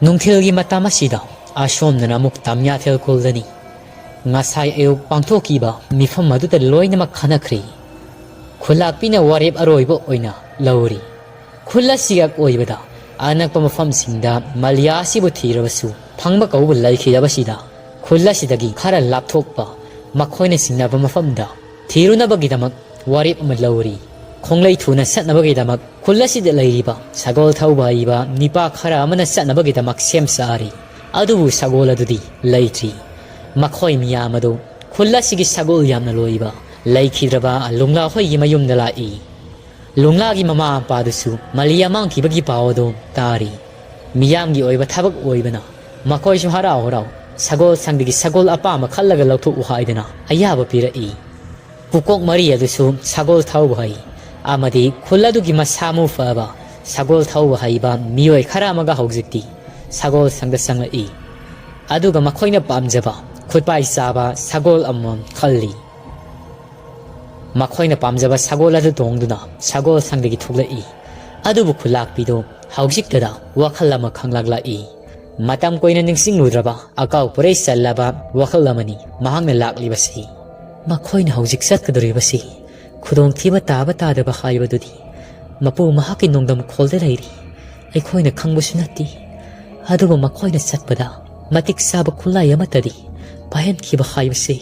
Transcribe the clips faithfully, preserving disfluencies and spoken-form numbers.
ꯅꯨꯡꯊꯤꯜꯒꯤ ꯃꯇꯝ ꯑꯁꯤꯗ ꯑꯁꯣꯝꯗꯅ ꯑꯃꯨꯛ ꯇꯝꯌꯥꯊꯦꯜ ꯈꯨꯜꯗꯅꯤ꯫ ꯉꯁꯥꯏ ꯑꯌꯨꯛ ꯄꯥꯡꯊꯣꯛꯈꯤꯕ ꯃꯤꯐꯝ ꯑꯗꯨꯗ ꯂꯣꯏꯅꯃꯛ ꯈꯟꯅꯈ꯭ꯔꯦ꯫ ꯈꯨꯜꯂꯥꯛꯄꯤꯅ ꯋꯥꯔꯦꯞ ꯑꯔꯣꯏꯕ ꯑꯣꯏꯅ ꯂꯧꯔꯤ꯫ ꯈꯨꯜ ꯑꯁꯤꯒꯤ ꯑꯀꯣꯏꯕꯗ ꯑꯅꯛꯄ ꯃꯐꯝꯁꯤꯡꯗ ꯃꯂꯤꯌꯥ ꯑꯁꯤꯕꯨ ꯊꯤꯔꯕꯁꯨ ꯐꯪꯕ ꯀꯧꯕ ꯂꯩꯈꯤꯗꯕꯁꯤꯗ, ꯈꯨꯜ ꯑꯁꯤꯗꯒꯤ ꯈꯔ ꯂꯥꯞꯊꯣꯛꯄ ꯃꯈꯣꯏꯅ ꯆꯤꯡꯅꯕ ꯃꯐꯝꯗ ꯊꯤꯔꯨꯅꯕꯒꯤꯗꯃꯛ ꯋꯥꯔꯦꯞ ꯑꯃ ꯂꯧꯔꯤ꯫ ꯈꯣꯡꯂꯩ ꯊꯨꯅ ꯆꯠꯅꯕꯒꯤꯗꯃꯛ ꯈꯨꯜ ꯑꯁꯤꯗ ꯂꯩꯔꯤꯕ ꯁꯒꯣꯜ ꯊꯧꯕ ꯍꯩꯕ ꯅꯤꯄꯥ ꯈꯔ ꯑꯃꯅ ꯆꯠꯅꯕꯒꯤꯗꯃꯛ ꯁꯦꯝ ꯁꯥꯔꯤ꯫ ꯑꯗꯨꯕꯨ ꯁꯒꯣꯜ ꯑꯗꯨꯗꯤ ꯂꯩꯇ꯭ꯔꯤ꯫ ꯃꯈꯣꯏ ꯃꯤꯌꯥꯝ ꯑꯗꯨ ꯈꯨꯜ ꯑꯁꯤꯒꯤ ꯁꯒꯣꯜ ꯌꯥꯝꯅ ꯂꯣꯏꯕ ꯂꯩꯈꯤꯗ꯭ꯔꯕ ꯂꯨꯡꯂꯥ ꯍꯣꯏꯒꯤ ꯃꯌꯨꯝꯗ ꯂꯥꯛꯏ꯫ ꯂꯨꯡꯂꯥꯒꯤ ꯃꯃꯥ ꯃꯄꯥꯗꯨꯁꯨ ꯃꯂꯤꯌꯥ ꯃꯥꯡꯈꯤꯕꯒꯤ ꯄꯥꯎ ꯑꯗꯨ ꯇꯥꯔꯤ꯫ ꯃꯤꯌꯥꯝꯒꯤ ꯑꯣꯏꯕ ꯊꯕꯛ ꯑꯣꯏꯕꯅ ꯃꯈꯣꯏꯁꯨ ꯍꯔꯥꯎ ꯍꯔꯥꯎ ꯁꯒꯣꯜ ꯁꯪꯗꯒꯤ ꯁꯒꯣꯜ ꯑꯄꯥꯝꯕ ꯈꯜꯂꯒ ꯂꯧꯊꯣꯛꯎ ꯍꯥꯏꯗꯅ ꯑꯌꯥꯕ ꯄꯤꯔꯛꯏ꯫ ꯄꯨꯀꯣꯛ ꯃꯔꯤ ꯑꯗꯨꯁꯨ ꯁꯒꯣꯜ ꯊꯧꯕ ꯍꯩ ꯑꯃꯗꯤ ꯈꯨꯜ ꯑꯗꯨꯒꯤ ꯃꯁꯥ ꯃꯎ ꯐꯕ ꯁꯒꯣꯜ ꯊꯧꯕ ꯍꯩꯕ ꯃꯤꯑꯣꯏ ꯈꯔ ꯑꯃꯒ ꯍꯧꯖꯤꯛꯇꯤ ꯁꯒꯣꯜ ꯁꯪꯗ ꯆꯪꯂꯛꯏ꯫ ꯑꯗꯨꯒ ꯃꯈꯣꯏꯅ ꯄꯥꯝꯖꯕ ꯈꯨꯠꯄꯥꯏ ꯆꯥꯕ ꯁꯒꯣꯜ ꯑꯃꯃꯝ ꯈꯜꯂꯤ꯫ ꯃꯈꯣꯏꯅ ꯄꯥꯝꯖꯕ ꯁꯒꯣꯜ ꯑꯗꯨ ꯇꯣꯡꯗꯨꯅ ꯁꯒꯣꯜ ꯁꯪꯗꯒꯤ ꯊꯣꯛꯂꯛꯏ꯫ ꯑꯗꯨꯕꯨ ꯈꯨꯜꯂꯥꯛꯄꯤꯗꯨ ꯍꯧꯖꯤꯛꯇꯗ ꯋꯥꯈꯜ ꯑꯃ ꯈꯪꯂꯛꯂꯛꯏ꯫ ꯃꯇꯝ ꯀꯨꯏꯅ ꯅꯤꯡꯁꯤꯡꯂꯨꯗ꯭ꯔꯕ ꯑꯀꯥꯎ ꯄꯣꯔꯩ ꯆꯜꯂꯕ ꯋꯥꯈꯜ ꯑꯃꯅꯤ ꯃꯍꯥꯛꯅ ꯂꯥꯛꯂꯤꯕꯁꯤ꯫ ꯃꯈꯣꯏꯅ ꯍꯧꯖꯤꯛ ꯆꯠꯀꯗꯧꯔꯤꯕꯁꯤ ꯈꯨꯗꯣꯡꯊꯤꯕ ꯇꯥꯕ ꯇꯥꯗꯕ ꯍꯥꯏꯕꯗꯨꯗꯤ ꯃꯄꯨ ꯃꯍꯥꯛꯀꯤ ꯅꯣꯡꯗꯝꯈꯣꯜꯗ ꯂꯩꯔꯤ꯫ ꯑꯩꯈꯣꯏꯅ ꯈꯪꯕꯁꯨ ꯅꯠꯇꯦ꯫ ꯑꯗꯨꯕꯨ ꯃꯈꯣꯏꯅ ꯆꯠꯄꯗ ꯃꯇꯤꯛ ꯆꯥꯕ ꯈꯨꯠꯂꯥꯏ ꯑꯃꯠꯇꯗꯤ ꯄꯥꯏꯍꯟꯈꯤꯕ ꯍꯥꯏꯕꯁꯤ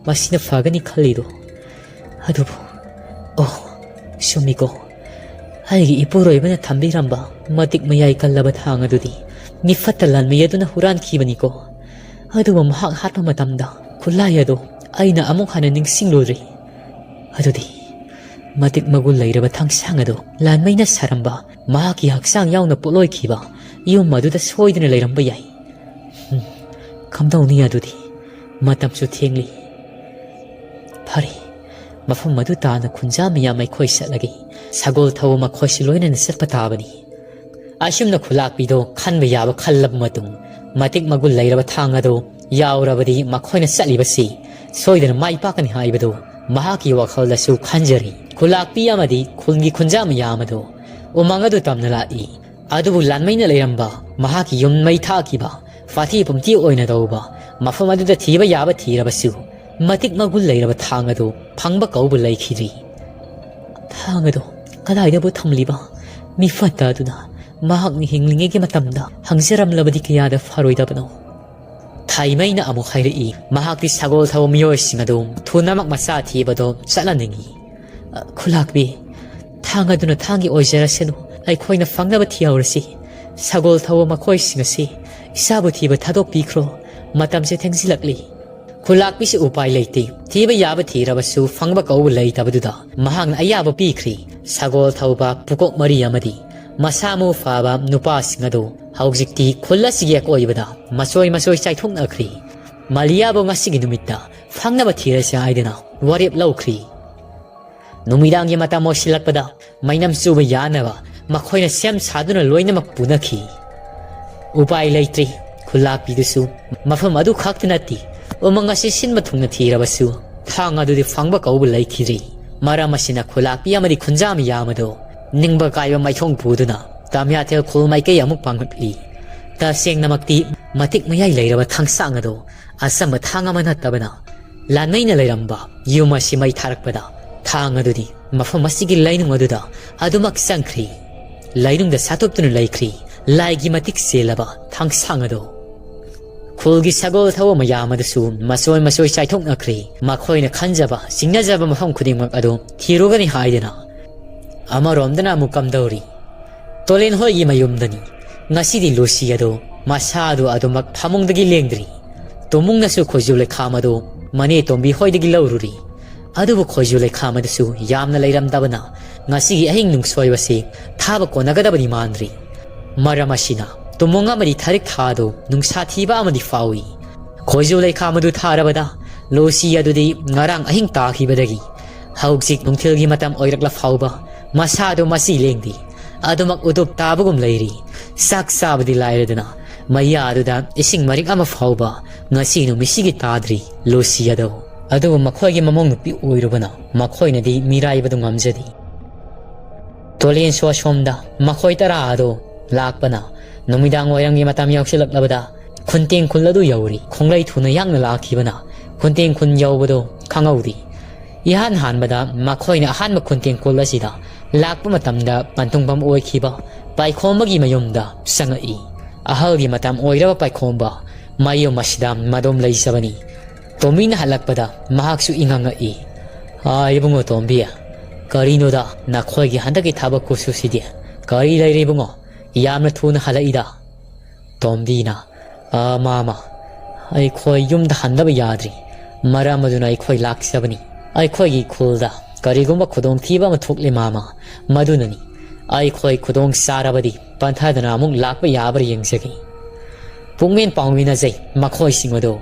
ꯃꯁꯤꯅ ꯐꯒꯅꯤ ꯈꯜꯂꯤꯗꯣ꯫ ꯑꯗꯨꯕꯨ, ꯑꯣ, ꯆꯨꯝꯃꯤꯀꯣ꯫ ꯑꯩꯒꯤ ꯏꯄꯨꯔꯣꯏꯕꯅ ꯊꯝꯕꯤꯔꯝꯕ ꯃꯇꯤꯛ ꯃꯌꯥꯏ ꯀꯜꯂꯕ ꯊꯥꯡ ꯑꯗꯨꯗꯤ ꯃꯤꯐꯠꯇ ꯂꯥꯟꯃꯤ ꯑꯗꯨꯅ ꯍꯨꯔꯥꯟꯈꯤꯕꯅꯤꯀꯣ꯫ ꯑꯗꯨꯕꯨ ꯃꯍꯥꯛ ꯍꯥꯠꯄ ꯃꯇꯝꯗ ꯈꯨꯠꯂꯥꯏ ꯑꯗꯨ ꯑꯩꯅ ꯑꯃꯨꯛ ꯍꯟꯅ ꯅꯤꯡꯁꯤꯡꯂꯨꯗ꯭ꯔꯤ꯫ ꯑꯗꯨꯗꯤ ꯃꯇꯤꯛ ꯃꯒꯨꯟ ꯂꯩꯔꯕ ꯊꯥꯡꯁꯥꯡ ꯑꯗꯨ ꯂꯥꯟꯃꯩꯅ ꯁꯥꯔꯝꯕ ꯃꯍꯥꯛꯀꯤ ꯍꯛꯆꯥꯡ ꯌꯥꯎꯅ ꯄꯣꯠꯂꯣꯏꯈꯤꯕ ꯌꯨꯝ ꯑꯗꯨꯗ ꯁꯣꯏꯗꯅ ꯂꯩꯔꯝꯕ ꯌꯥꯏ꯫ ꯎꯝ, ꯀꯝꯗꯧꯅꯤ ꯑꯗꯨꯗꯤ? ꯃꯇꯝꯁꯨ ꯊꯦꯡꯂꯤ꯫ ꯐꯔꯦ, ꯃꯐꯝ ꯑꯗꯨ ꯇꯥꯅ ꯈꯨꯟꯖꯥ ꯃꯤꯌꯥꯝ ꯑꯩꯈꯣꯏ ꯆꯠꯂꯒꯦ꯫ ꯁꯒꯣꯜ ꯊꯧꯕ ꯃꯈꯣꯏꯁꯨ ꯂꯣꯏꯅꯅ ꯆꯠꯄ ꯇꯥꯕꯅꯤ꯫ ꯑꯁꯨꯝꯅ ꯈꯨꯂꯥꯛꯄꯤꯗꯣ ꯈꯟꯕ ꯌꯥꯕ ꯈꯜꯂꯕ ꯃꯇꯨꯡ, ꯃꯇꯤꯛ ꯃꯒꯨꯟ ꯂꯩꯔꯕ ꯊꯥꯡ ꯑꯗꯨ ꯌꯥꯎꯔꯕꯗꯤ ꯃꯈꯣꯏꯅ ꯆꯠꯂꯤꯕꯁꯤ ꯁꯣꯏꯗꯅ ꯃꯥꯏ ꯄꯥꯛꯀꯅꯤ ꯍꯥꯏꯕꯗꯨ ꯃꯍꯥꯛꯀꯤ ꯋꯥꯈꯜꯗꯁꯨ ꯈꯟꯖꯔꯤ꯫ ꯈꯨꯂꯥꯛꯄꯤ ꯑꯃꯗꯤ ꯈꯨꯜꯒꯤ ꯈꯨꯟꯖꯥ ꯃꯤꯌꯥꯝ ꯑꯗꯨ ꯎꯃꯪ ꯑꯗꯨ ꯇꯝꯅ ꯂꯥꯛꯏ꯫ ꯑꯗꯨꯕꯨ ꯂꯥꯟꯃꯩꯅ ꯂꯩꯔꯝꯕ, ꯃꯍꯥꯛꯀꯤ ꯌꯨꯝ ꯃꯩ ꯊꯥꯈꯤꯕ, ꯐꯥꯊꯤ ꯄꯨꯝꯊꯤ ꯑꯣꯏꯅ ꯇꯧꯕ ꯃꯐꯝ ꯑꯗꯨꯗ ꯊꯤꯕ ꯌꯥꯕ ꯊꯤꯔꯕꯁꯨ, ꯃꯇꯤꯛ ꯃꯒꯨꯟ ꯂꯩꯔꯕ ꯊꯥꯡ ꯑꯗꯨ ꯐꯪꯕ ꯀꯧꯕ ꯂꯩꯈꯤꯗ꯭ꯔꯤ꯫ ꯊꯥꯡ ꯑꯗꯨ ꯀꯗꯥꯏꯗꯕꯨ ꯊꯝꯂꯤꯕ? ꯃꯤꯐꯠꯇ ꯑꯗꯨꯅ ꯃꯍꯥꯛꯅ ꯍꯤꯡꯂꯤꯉꯩꯒꯤ ꯃꯇꯝꯗ ꯍꯪꯖꯔꯝꯂꯕꯗꯤ ꯀꯌꯥꯗ ꯐꯔꯣꯏꯗꯕꯅꯣ? ꯊꯥꯏꯃꯩꯅ ꯑꯃꯨꯛ ꯍꯥꯏꯔꯛꯏ, ꯃꯍꯥꯛꯇꯤ ꯁꯒꯣꯜ ꯊꯧꯕ ꯃꯤꯑꯣꯏꯁꯤꯡ ꯑꯗꯨ ꯊꯨꯅꯃꯛ ꯃꯆꯥ ꯊꯤꯕꯗꯣ ꯆꯠꯍꯟꯅꯤꯡꯏ꯫ "ꯑ, ꯈꯨꯂꯥꯛꯄꯤ, ꯊꯥꯡ ꯑꯗꯨꯅ ꯊꯥꯡꯒꯤ ꯑꯣꯏꯖꯔꯁꯅꯨ, ꯑꯩꯈꯣꯏꯅ ꯐꯪꯅꯕ ꯊꯤꯍꯧꯔꯁꯤ꯫ ꯁꯒꯣꯜ ꯊꯧꯕ ꯃꯈꯣꯏꯁꯤꯡ ꯑꯁꯤ ꯏꯁꯥꯕꯨ ꯊꯤꯕ ꯊꯥꯗꯣꯛꯄꯤꯈ꯭ꯔꯣ, ꯃꯇꯝꯁꯦ ꯊꯦꯡꯖꯤꯜꯂꯛꯂꯤ꯫" ꯈꯨꯂꯥꯛꯄꯤꯁꯨ ꯎꯄꯥꯏ ꯂꯩꯇꯦ꯫ ꯊꯤꯕ ꯌꯥꯕ ꯊꯤꯔꯕꯁꯨ ꯐꯪꯕ ꯀꯧꯕ ꯂꯩꯇꯕꯗꯨꯗ ꯃꯍꯥꯛꯅ ꯑꯌꯥꯕ ꯄꯤꯈ꯭ꯔꯤ꯫ ꯁꯒꯣꯜ ꯊꯧꯕ ꯄꯨꯀꯣꯛ ꯃꯔꯤ ꯑꯃꯗꯤ ꯃꯁꯥ ꯃꯎ ꯐꯕ ꯅꯨꯄꯥꯁꯤꯡ ꯑꯗꯨ ꯍꯧꯖꯤꯛꯇꯤ ꯈꯨꯜ ꯑꯁꯤꯒꯤ ꯑꯀꯣꯏꯕꯗ ꯃꯆꯣꯏ ꯃꯆꯣꯏ ꯆꯥꯏꯊꯣꯛꯅꯈ꯭ꯔꯤ꯫ ꯃꯥꯂꯤꯌꯥꯕꯨ ꯉꯁꯤꯒꯤ ꯅꯨꯃꯤꯠꯇ ꯐꯪꯅꯕ ꯊꯤꯔꯁꯤ ꯍꯥꯏꯗꯨꯅ ꯋꯥꯔꯦꯞ ꯂꯧꯈ꯭ꯔꯤ꯫ ꯅꯨꯃꯤꯗꯥꯡꯒꯤ ꯃꯇꯝ ꯑꯣꯏꯁꯤꯜꯂꯛꯄꯗ ꯃꯩꯅꯝ ꯆꯨꯕ ꯌꯥꯅꯕ ꯃꯈꯣꯏꯅ ꯁꯦꯝ ꯁꯥꯗꯨꯅ ꯂꯣꯏꯅꯃꯛ ꯄꯨꯅꯈꯤ꯫ ꯎꯄꯥꯏ ꯂꯩꯇ꯭ꯔꯤ꯫ ꯈꯨꯂꯥꯛꯄꯤꯗꯨꯁꯨ ꯃꯐꯝ ꯑꯗꯨ ꯈꯛꯇ ꯅꯠꯇꯦ, ꯎꯃꯪ ꯑꯁꯤ ꯁꯤꯟꯕ ꯊꯨꯡꯅ ꯊꯤꯔꯕꯁꯨ ꯊꯥꯡ ꯑꯗꯨꯗꯤ ꯐꯪꯕ ꯀꯧꯕ ꯂꯩꯈꯤꯗ꯭ꯔꯤ꯫ ꯃꯔꯝ ꯑꯁꯤꯅ ꯈꯨꯂꯥꯛꯄꯤ ꯑꯃꯗꯤ ꯈꯨꯟꯖꯥ ꯃꯤꯌꯥꯝ ꯑꯗꯨ ꯅꯤꯡꯕ ꯀꯥꯏꯕ ꯃꯥꯏꯊꯣꯡ ꯄꯨꯗꯨꯅ ꯇꯥꯃꯤꯌꯥꯊꯦꯜ ꯈꯨꯜ ꯃꯥꯏꯀꯩ ꯑꯃꯨꯛ ꯄꯥꯡꯂꯛꯂꯤ꯫ ꯇꯁꯦꯡꯅꯃꯛꯇꯤ ꯃꯇꯤꯛ ꯃꯌꯥꯏ ꯂꯩꯔꯕ ꯊꯥꯡꯁꯥꯡ ꯑꯗꯨ ꯑꯆꯝꯕ ꯊꯥꯡ ꯑꯃ ꯅꯠꯇꯕꯅ ꯂꯥꯟꯃꯩꯅ ꯂꯩꯔꯝꯕ ꯌꯨꯝ ꯑꯁꯤ ꯃꯩ ꯊꯥꯔꯛꯄꯗ ꯊꯥꯡ ꯑꯗꯨꯗꯤ ꯃꯐꯝ ꯑꯁꯤꯒꯤ ꯂꯩꯅꯨꯡ ꯑꯗꯨꯗ ꯑꯗꯨꯃꯛ ꯆꯪꯈ꯭ꯔꯤ꯫ ꯂꯩꯅꯨꯡꯗ ꯁꯥꯠꯇꯣꯛꯇꯨꯅ ꯂꯩꯈ꯭ꯔꯤ꯫ ꯂꯥꯏꯒꯤ ꯃꯇꯤꯛ ꯆꯦꯜꯂꯕ ꯊꯥꯡꯁꯥꯡ ꯑꯗꯨ꯫ ꯈꯨꯜꯒꯤ ꯁꯒꯣꯜ ꯊꯧꯕ ꯃꯌꯥꯝ ꯑꯗꯨꯁꯨ ꯃꯆꯣꯏ ꯃꯆꯣꯏ ꯆꯥꯏꯊꯣꯛꯅꯈ꯭ꯔꯤ꯫ ꯃꯈꯣꯏꯅ ꯈꯟꯖꯕ, ꯆꯤꯡꯅꯖꯕ ꯃꯐꯝ ꯈꯨꯗꯤꯡꯃꯛ ꯑꯗꯨ ꯊꯤꯔꯨꯒꯅꯤ ꯍꯥꯏꯗꯨꯅ꯫ ꯑꯃꯔꯣꯝꯗꯅ ꯑꯃꯨꯛ ꯀꯝꯗꯧꯔꯤ? ꯇꯣꯂꯦꯟ ꯍꯣꯏꯒꯤ ꯃꯌꯨꯝꯗꯅꯤ꯫ ꯉꯁꯤꯗꯤ ꯂꯨꯁꯤ ꯑꯗꯨ ꯃꯁꯥꯗꯨ ꯑꯗꯨꯃꯛ ꯐꯃꯨꯡꯗꯒꯤ ꯂꯦꯡꯗ꯭ꯔꯤ꯫ ꯇꯨꯃꯨꯡꯅꯁꯨ ꯈꯣꯏꯖꯨ ꯂꯩꯈꯥꯝ ꯑꯗꯨ ꯃꯅꯦ ꯇꯣꯝꯕꯤ ꯍꯣꯏꯗꯒꯤ ꯂꯧꯔꯨꯔꯤ꯫ ꯑꯗꯨꯕꯨ ꯈꯣꯏꯖꯨ ꯂꯩꯈꯥꯝ ꯑꯗꯨꯁꯨ ꯌꯥꯝꯅ ꯂꯩꯔꯝꯗꯕꯅ ꯉꯁꯤꯒꯤ ꯑꯍꯤꯡ ꯅꯨꯡꯁꯣꯏꯕꯁꯤ ꯊꯥꯕ ꯀꯣꯟꯅꯒꯗꯕꯗꯤ ꯃꯥꯟꯗ꯭ꯔꯤ꯫ ꯃꯔꯝ ꯑꯁꯤꯅ ꯇꯨꯃꯨꯡ ꯑꯃꯗꯤ ꯊꯔꯤꯛ ꯊꯥꯗꯨ ꯅꯨꯡꯁꯥ ꯊꯤꯕ ꯑꯃꯗꯤ ꯐꯥꯎꯏ꯫ ꯈꯣꯏꯖꯨ ꯂꯩꯈꯥꯝ ꯑꯗꯨ ꯊꯥꯔꯕꯗ ꯂꯨꯁꯤ ꯑꯗꯨꯗꯤ ꯉꯔꯥꯡ ꯑꯍꯤꯡ ꯇꯥꯈꯤꯕꯗꯒꯤ ꯍꯧꯖꯤꯛ ꯅꯨꯡꯊꯤꯜꯒꯤ ꯃꯇꯝ ꯑꯣꯏꯔꯛꯂ ꯐꯥꯎꯕ ꯃꯁꯥꯗꯨ ꯃꯆꯤ ꯂꯦꯡꯗꯦ꯫ ꯑꯗꯨꯃꯛ ꯎꯇꯨꯞ ꯇꯥꯕꯒꯨꯝ ꯂꯩꯔꯤ꯫ ꯆꯥꯛ ꯆꯥꯕꯗꯤ ꯂꯥꯏꯔꯗꯅ ꯃꯌꯥ ꯑꯗꯨꯗ ꯏꯁꯤꯡ ꯃꯔꯤꯛ ꯑꯃ ꯐꯥꯎꯕ ꯉꯁꯤ ꯅꯨꯃꯤꯠꯁꯤꯒꯤ ꯇꯥꯗ꯭ꯔꯤ꯫ ꯂꯨꯁꯤ ꯑꯗꯨ, ꯑꯗꯨꯕꯨ ꯃꯈꯣꯏꯒꯤ ꯃꯃꯧ ꯅꯨꯄꯤ ꯑꯣꯏꯔꯨꯕꯅ ꯃꯈꯣꯏꯅꯗꯤ ꯃꯤꯔꯥꯏꯕꯗꯨ ꯉꯝꯖꯗꯦ꯫ ꯇꯣꯂꯦꯟꯁꯨ ꯑꯁꯣꯝꯗ ꯃꯈꯣꯏ ꯇꯔꯥ ꯑꯗꯨ ꯂꯥꯛꯄꯅ ꯅꯨꯃꯤꯗꯥꯡ ꯋꯥꯏꯔꯝꯒꯤ ꯃꯇꯝ ꯌꯧꯁꯤꯜꯂꯛꯂꯕꯗ ꯈꯨꯟꯇꯦꯡ ꯈꯨꯜ ꯑꯗꯨ ꯌꯧꯔꯤ꯫ ꯈꯣꯡꯂꯩ ꯊꯨꯅ ꯌꯥꯡꯅ ꯂꯥꯛꯈꯤꯕꯅ ꯈꯨꯟꯇꯦꯡ ꯈꯨꯟ ꯌꯧꯕꯗꯨ ꯈꯪꯍꯧꯗꯦ꯫ ꯏꯍꯥꯟ ꯍꯥꯟꯕꯗ ꯃꯈꯣꯏꯅ ꯑꯍꯥꯟꯕ ꯈꯨꯟꯇꯦꯡ ꯈꯨꯜ ꯑꯁꯤꯗ ꯂꯥꯛꯄ ꯃꯇꯝꯗ ꯄꯟꯊꯨꯡꯐꯝ ꯑꯣꯏꯈꯤꯕ ꯄꯥꯏꯈꯣꯝꯕꯒꯤ ꯃꯌꯨꯝꯗ ꯆꯪꯉꯛꯏ꯫ ꯑꯍꯜꯒꯤ ꯃꯇꯝ ꯑꯣꯏꯔꯕ ꯄꯥꯏꯈꯣꯝꯕ ꯃꯌꯨꯝ ꯑꯁꯤꯗ ꯃꯗꯣꯝ ꯂꯩꯖꯕꯅꯤ꯫ ꯇꯣꯝꯕꯤꯅ ꯍꯜꯂꯛꯄꯗ ꯃꯍꯥꯛꯁꯨ ꯏꯉꯛ ꯉꯛꯏ꯫ "ꯑꯥ, ꯏꯕꯨꯡꯉꯣ ꯇꯣꯝꯕꯤ, ꯀꯔꯤꯅꯣꯗ ꯅꯈꯣꯏꯒꯤ ꯍꯟꯗꯛꯀꯤ ꯊꯕꯛ ꯈꯨꯠꯁꯨꯁꯤꯗꯤ? ꯀꯔꯤ ꯂꯩꯔꯦ ꯏꯕꯨꯡꯉꯣ? ꯌꯥꯝꯅ ꯊꯨꯅ ꯍꯜꯂꯛꯏꯗ?" ꯇꯣꯝꯕꯤꯅ, "ꯑꯥ, ꯃꯥꯃ, ꯑꯩꯈꯣꯏ ꯌꯨꯝꯗ ꯍꯟꯗꯕ ꯌꯥꯗ꯭ꯔꯤ꯫ ꯃꯔꯝ ꯑꯗꯨꯅ ꯑꯩꯈꯣꯏ ꯂꯥꯛꯆꯕꯅꯤ꯫ ꯑꯩꯈꯣꯏꯒꯤ ꯈꯨꯜꯗ ꯀꯔꯤꯒꯨꯝꯕ ꯈꯨꯗꯣꯡꯊꯤꯕ ꯑꯃ ꯊꯣꯛꯂꯦ ꯃꯥꯃ꯫ ꯃꯗꯨꯅꯅꯤ꯫ ꯑꯩꯈꯣꯏ ꯈꯨꯗꯣꯡ ꯆꯥꯔꯕꯗꯤ ꯄꯟꯊꯗꯅ ꯑꯃꯨꯛ ꯂꯥꯛꯄ ꯌꯥꯕ꯭ꯔꯥ ꯌꯦꯡꯖꯒꯦ꯫" ꯄꯨꯛꯃꯦꯟ ꯄꯥꯎꯃꯤꯟꯅꯖꯩ ꯃꯈꯣꯏꯁꯤꯡ ꯑꯗꯨ꯫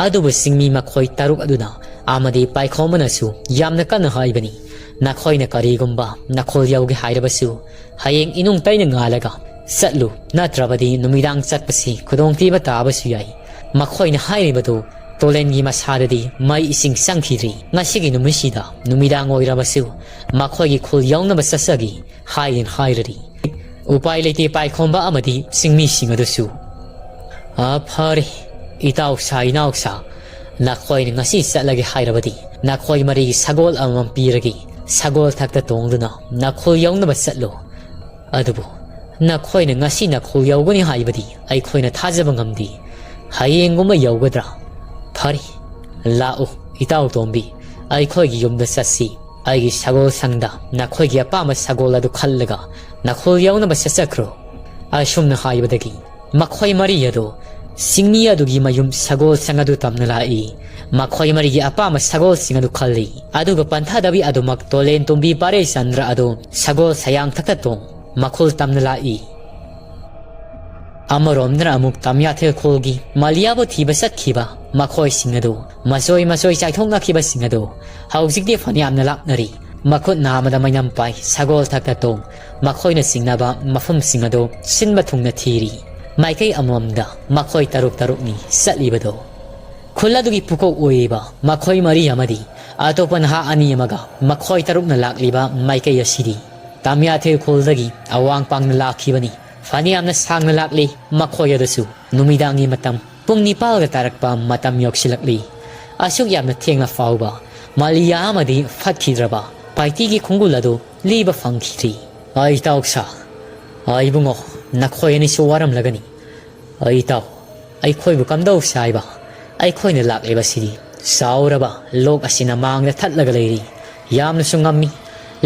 ꯑꯗꯨꯕꯨ ꯆꯤꯡꯃꯤ ꯃꯈꯣꯏ ꯇꯔꯨꯛ ꯑꯗꯨꯅ ꯑꯃꯗꯤ ꯄꯥꯏꯈꯣꯝꯕꯅꯁꯨ ꯌꯥꯝꯅ ꯀꯟꯅ ꯍꯥꯏꯕꯅꯤ, "ꯅꯈꯣꯏꯅ ꯀꯔꯤꯒꯨꯝꯕ ꯅꯈꯣꯜ ꯌꯧꯒꯦ ꯍꯥꯏꯔꯕꯁꯨ, ꯍꯌꯦꯡ ꯏꯅꯨꯡ ꯇꯩꯅ ꯉꯥꯜꯂꯒ ꯆꯠꯂꯨ, ꯅꯠꯇ꯭ꯔꯕꯗꯤ ꯅꯨꯃꯤꯗꯥꯡ ꯆꯠꯄꯁꯤ ꯈꯨꯗꯣꯡꯊꯤꯕ ꯇꯥꯕꯁꯨ ꯌꯥꯏ꯫" ꯃꯈꯣꯏꯅ ꯍꯥꯏꯔꯤꯕꯗꯨ ꯇꯣꯂꯦꯟꯒꯤ ꯃꯁꯥꯗꯗꯤ ꯃꯩ ꯏꯁꯤꯡ ꯆꯪꯈꯤꯗ꯭ꯔꯤ꯫ ꯉꯁꯤꯒꯤ ꯅꯨꯃꯤꯠꯁꯤꯗ ꯅꯨꯃꯤꯗꯥꯡ ꯑꯣꯏꯔꯕꯁꯨ ꯃꯈꯣꯏꯒꯤ ꯈꯨꯜ ꯌꯧꯅꯕ ꯆꯠꯆꯒꯦ ꯍꯥꯏꯗꯨꯅ ꯍꯥꯏꯔꯔꯤ꯫ ꯎꯄꯥꯏ ꯂꯩꯇꯦ ꯄꯥꯏꯈꯣꯝꯕ ꯑꯃꯗꯤ ꯆꯤꯡꯃꯤꯁꯤꯡ ꯑꯗꯨꯁꯨ꯫ "ꯑ, ꯐꯔꯦ, ꯏꯇꯥꯎꯁꯥ, ꯏꯅꯥꯎꯁꯥ, ꯅꯈꯣꯏꯅ ꯉꯁꯤ ꯆꯠꯂꯒꯦ ꯍꯥꯏꯔꯕꯗꯤ ꯅꯈꯣꯏ ꯃꯔꯤꯒꯤ ꯁꯒꯣꯜ ꯑꯃꯃꯝ ꯄꯤꯔꯒꯦ꯫ ꯁꯒꯣꯜ ꯊꯛꯇ ꯇꯣꯡꯗꯨꯅ ꯅꯈꯣꯜ ꯌꯧꯅꯕ ꯆꯠꯂꯨ꯫ ꯑꯗꯨꯕꯨ ꯅꯈꯣꯏꯅ ꯉꯁꯤ ꯅꯈꯣꯜ ꯌꯧꯒꯅꯤ ꯍꯥꯏꯕꯗꯤ ꯑꯩꯈꯣꯏꯅ ꯊꯥꯖꯕ ꯉꯝꯗꯦ꯫ ꯍꯌꯦꯡꯒꯨꯝꯕ ꯌꯧꯒꯗ꯭ꯔꯥ? ꯐꯔꯦ, ꯂꯥꯛꯎ, ꯏꯇꯥꯎ ꯇꯣꯝꯕꯤ, ꯑꯩꯈꯣꯏꯒꯤ ꯌꯨꯝꯗ ꯆꯠꯁꯤ꯫ ꯑꯩꯒꯤ ꯁꯒꯣꯜ ꯁꯪꯗ ꯅꯈꯣꯏꯒꯤ ꯑꯄꯥꯝꯕ ꯁꯒꯣꯜ ꯑꯗꯨ ꯈꯜꯂꯒ ꯅꯈꯣꯜ ꯌꯧꯅꯕ ꯆꯠꯆꯈ꯭ꯔꯣ꯫" ꯑꯁꯨꯝꯅ ꯍꯥꯏꯕꯗꯒꯤ ꯃꯈꯣꯏ ꯃꯔꯤ ꯑꯗꯨ ꯆꯤꯡꯃꯤ ꯑꯗꯨꯒꯤ ꯃꯌꯨꯝ ꯁꯒꯣꯜ ꯁꯪ ꯑꯗꯨ ꯇꯝꯅ ꯂꯥꯛꯏ꯫ ꯃꯈꯣꯏ ꯃꯔꯤꯒꯤ ꯑꯄꯥꯝꯕ ꯁꯒꯣꯜꯁꯤꯡ ꯑꯗꯨ ꯈꯜꯂꯤ꯫ ꯑꯗꯨꯒ ꯄꯟꯊꯗꯕꯤ ꯑꯗꯨꯃꯛ ꯇꯣꯂꯦꯟ ꯇꯣꯝꯕꯤ ꯄꯥꯔꯦꯆꯟꯗ꯭ꯔ ꯑꯗꯨ ꯁꯒꯣꯜ ꯁꯌꯥꯡ ꯊꯛꯇ ꯇꯣꯡ ꯃꯈꯣꯜ ꯇꯝꯅ ꯂꯥꯛꯏ꯫ ꯑꯃꯔꯣꯝꯗꯅ ꯑꯃꯨꯛ ꯇꯝꯌꯥꯊꯦꯜ ꯈꯨꯜꯒꯤ ꯃꯂꯤꯌꯥꯕꯨ ꯊꯤꯕ ꯆꯠꯈꯤꯕ ꯃꯈꯣꯏꯁꯤꯡ ꯑꯗꯨ, ꯃꯆꯣꯏ ꯃꯆꯣꯏ ꯆꯥꯏꯊꯣꯛꯅꯈꯤꯕꯁꯤꯡ ꯑꯗꯨ ꯍꯧꯖꯤꯛꯇꯤ ꯐꯅꯌꯥꯝꯅ ꯂꯥꯛꯅꯔꯤ꯫ ꯃꯈꯨꯠ ꯅꯥꯝꯃꯗ ꯃꯩꯅꯝ ꯄꯥꯏ, ꯁꯒꯣꯜ ꯊꯛꯇ ꯇꯣꯡ, ꯃꯈꯣꯏꯅ ꯆꯤꯡꯅꯕ ꯃꯐꯝꯁꯤꯡ ꯑꯗꯨ ꯁꯤꯟꯕ ꯊꯨꯡꯅ ꯊꯤꯔꯤ꯫ ꯃꯥꯏꯀꯩ ꯑꯃꯃꯝꯗ ꯃꯈꯣꯏ ꯇꯔꯨꯛ ꯇꯔꯨꯛꯅꯤ ꯆꯠꯂꯤꯕꯗꯨ꯫ ꯈꯨꯜ ꯑꯗꯨꯒꯤ ꯄꯨꯀꯣꯛ ꯑꯣꯏꯔꯤꯕ ꯃꯈꯣꯏ ꯃꯔꯤ ꯑꯃꯗꯤ ꯑꯇꯣꯞꯄ ꯅꯍꯥ ꯑꯅꯤ ꯑꯃꯒ ꯃꯈꯣꯏ ꯇꯔꯨꯛꯅ ꯂꯥꯛꯂꯤꯕ ꯃꯥꯏꯀꯩ ꯑꯁꯤꯗꯤ ꯇꯥꯃꯤꯌꯥꯊꯦꯜ ꯈꯨꯜꯗꯒꯤ ꯑꯋꯥꯡ ꯄꯥꯡꯅ ꯂꯥꯛꯈꯤꯕꯅꯤ꯫ ꯐꯅꯌꯥꯝꯅ ꯁꯥꯡꯅ ꯂꯥꯛꯂꯤ꯫ ꯃꯈꯣꯏ ꯑꯗꯨꯁꯨ ꯅꯨꯃꯤꯗꯥꯡꯒꯤ ꯃꯇꯝ ꯄꯨꯡ ꯅꯤꯄꯥꯜꯒ ꯇꯥꯔꯛꯄ ꯃꯇꯝ ꯌꯧꯁꯤꯜꯂꯛꯂꯤ꯫ ꯑꯁꯨꯛ ꯌꯥꯝꯅ ꯊꯦꯡꯅ ꯐꯥꯎꯕ ꯃꯥꯂꯤꯌꯥ ꯑꯃꯗꯤ ꯐꯠꯈꯤꯗ꯭ꯔꯕ ꯄꯥꯏꯇꯤꯒꯤ ꯈꯣꯡꯒꯨꯜ ꯑꯗꯨ ꯂꯤꯕ ꯐꯪꯈꯤꯗ꯭ꯔꯤ꯫ "ꯑꯩ ꯏꯇꯥꯎ ꯁꯥ, ꯑꯩ ꯏꯕꯨꯡꯉꯣ, ꯅꯈꯣꯏ ꯑꯅꯤꯁꯨ ꯋꯥꯔꯝꯂꯒꯅꯤ꯫ ꯑꯩ ꯏꯇꯥꯎ, ꯑꯩꯈꯣꯏꯕꯨ ꯀꯝꯗꯧꯁꯦ ꯍꯥꯏꯕ? ꯑꯩꯈꯣꯏꯅ ꯂꯥꯛꯂꯤꯕꯁꯤꯗꯤ ꯆꯥꯎꯔꯕ ꯂꯣꯛ ꯑꯁꯤꯅ ꯃꯥꯡꯗ ꯊꯠꯂꯒ ꯂꯩꯔꯤ꯫ ꯌꯥꯝꯅꯁꯨ ꯉꯝꯃꯤ꯫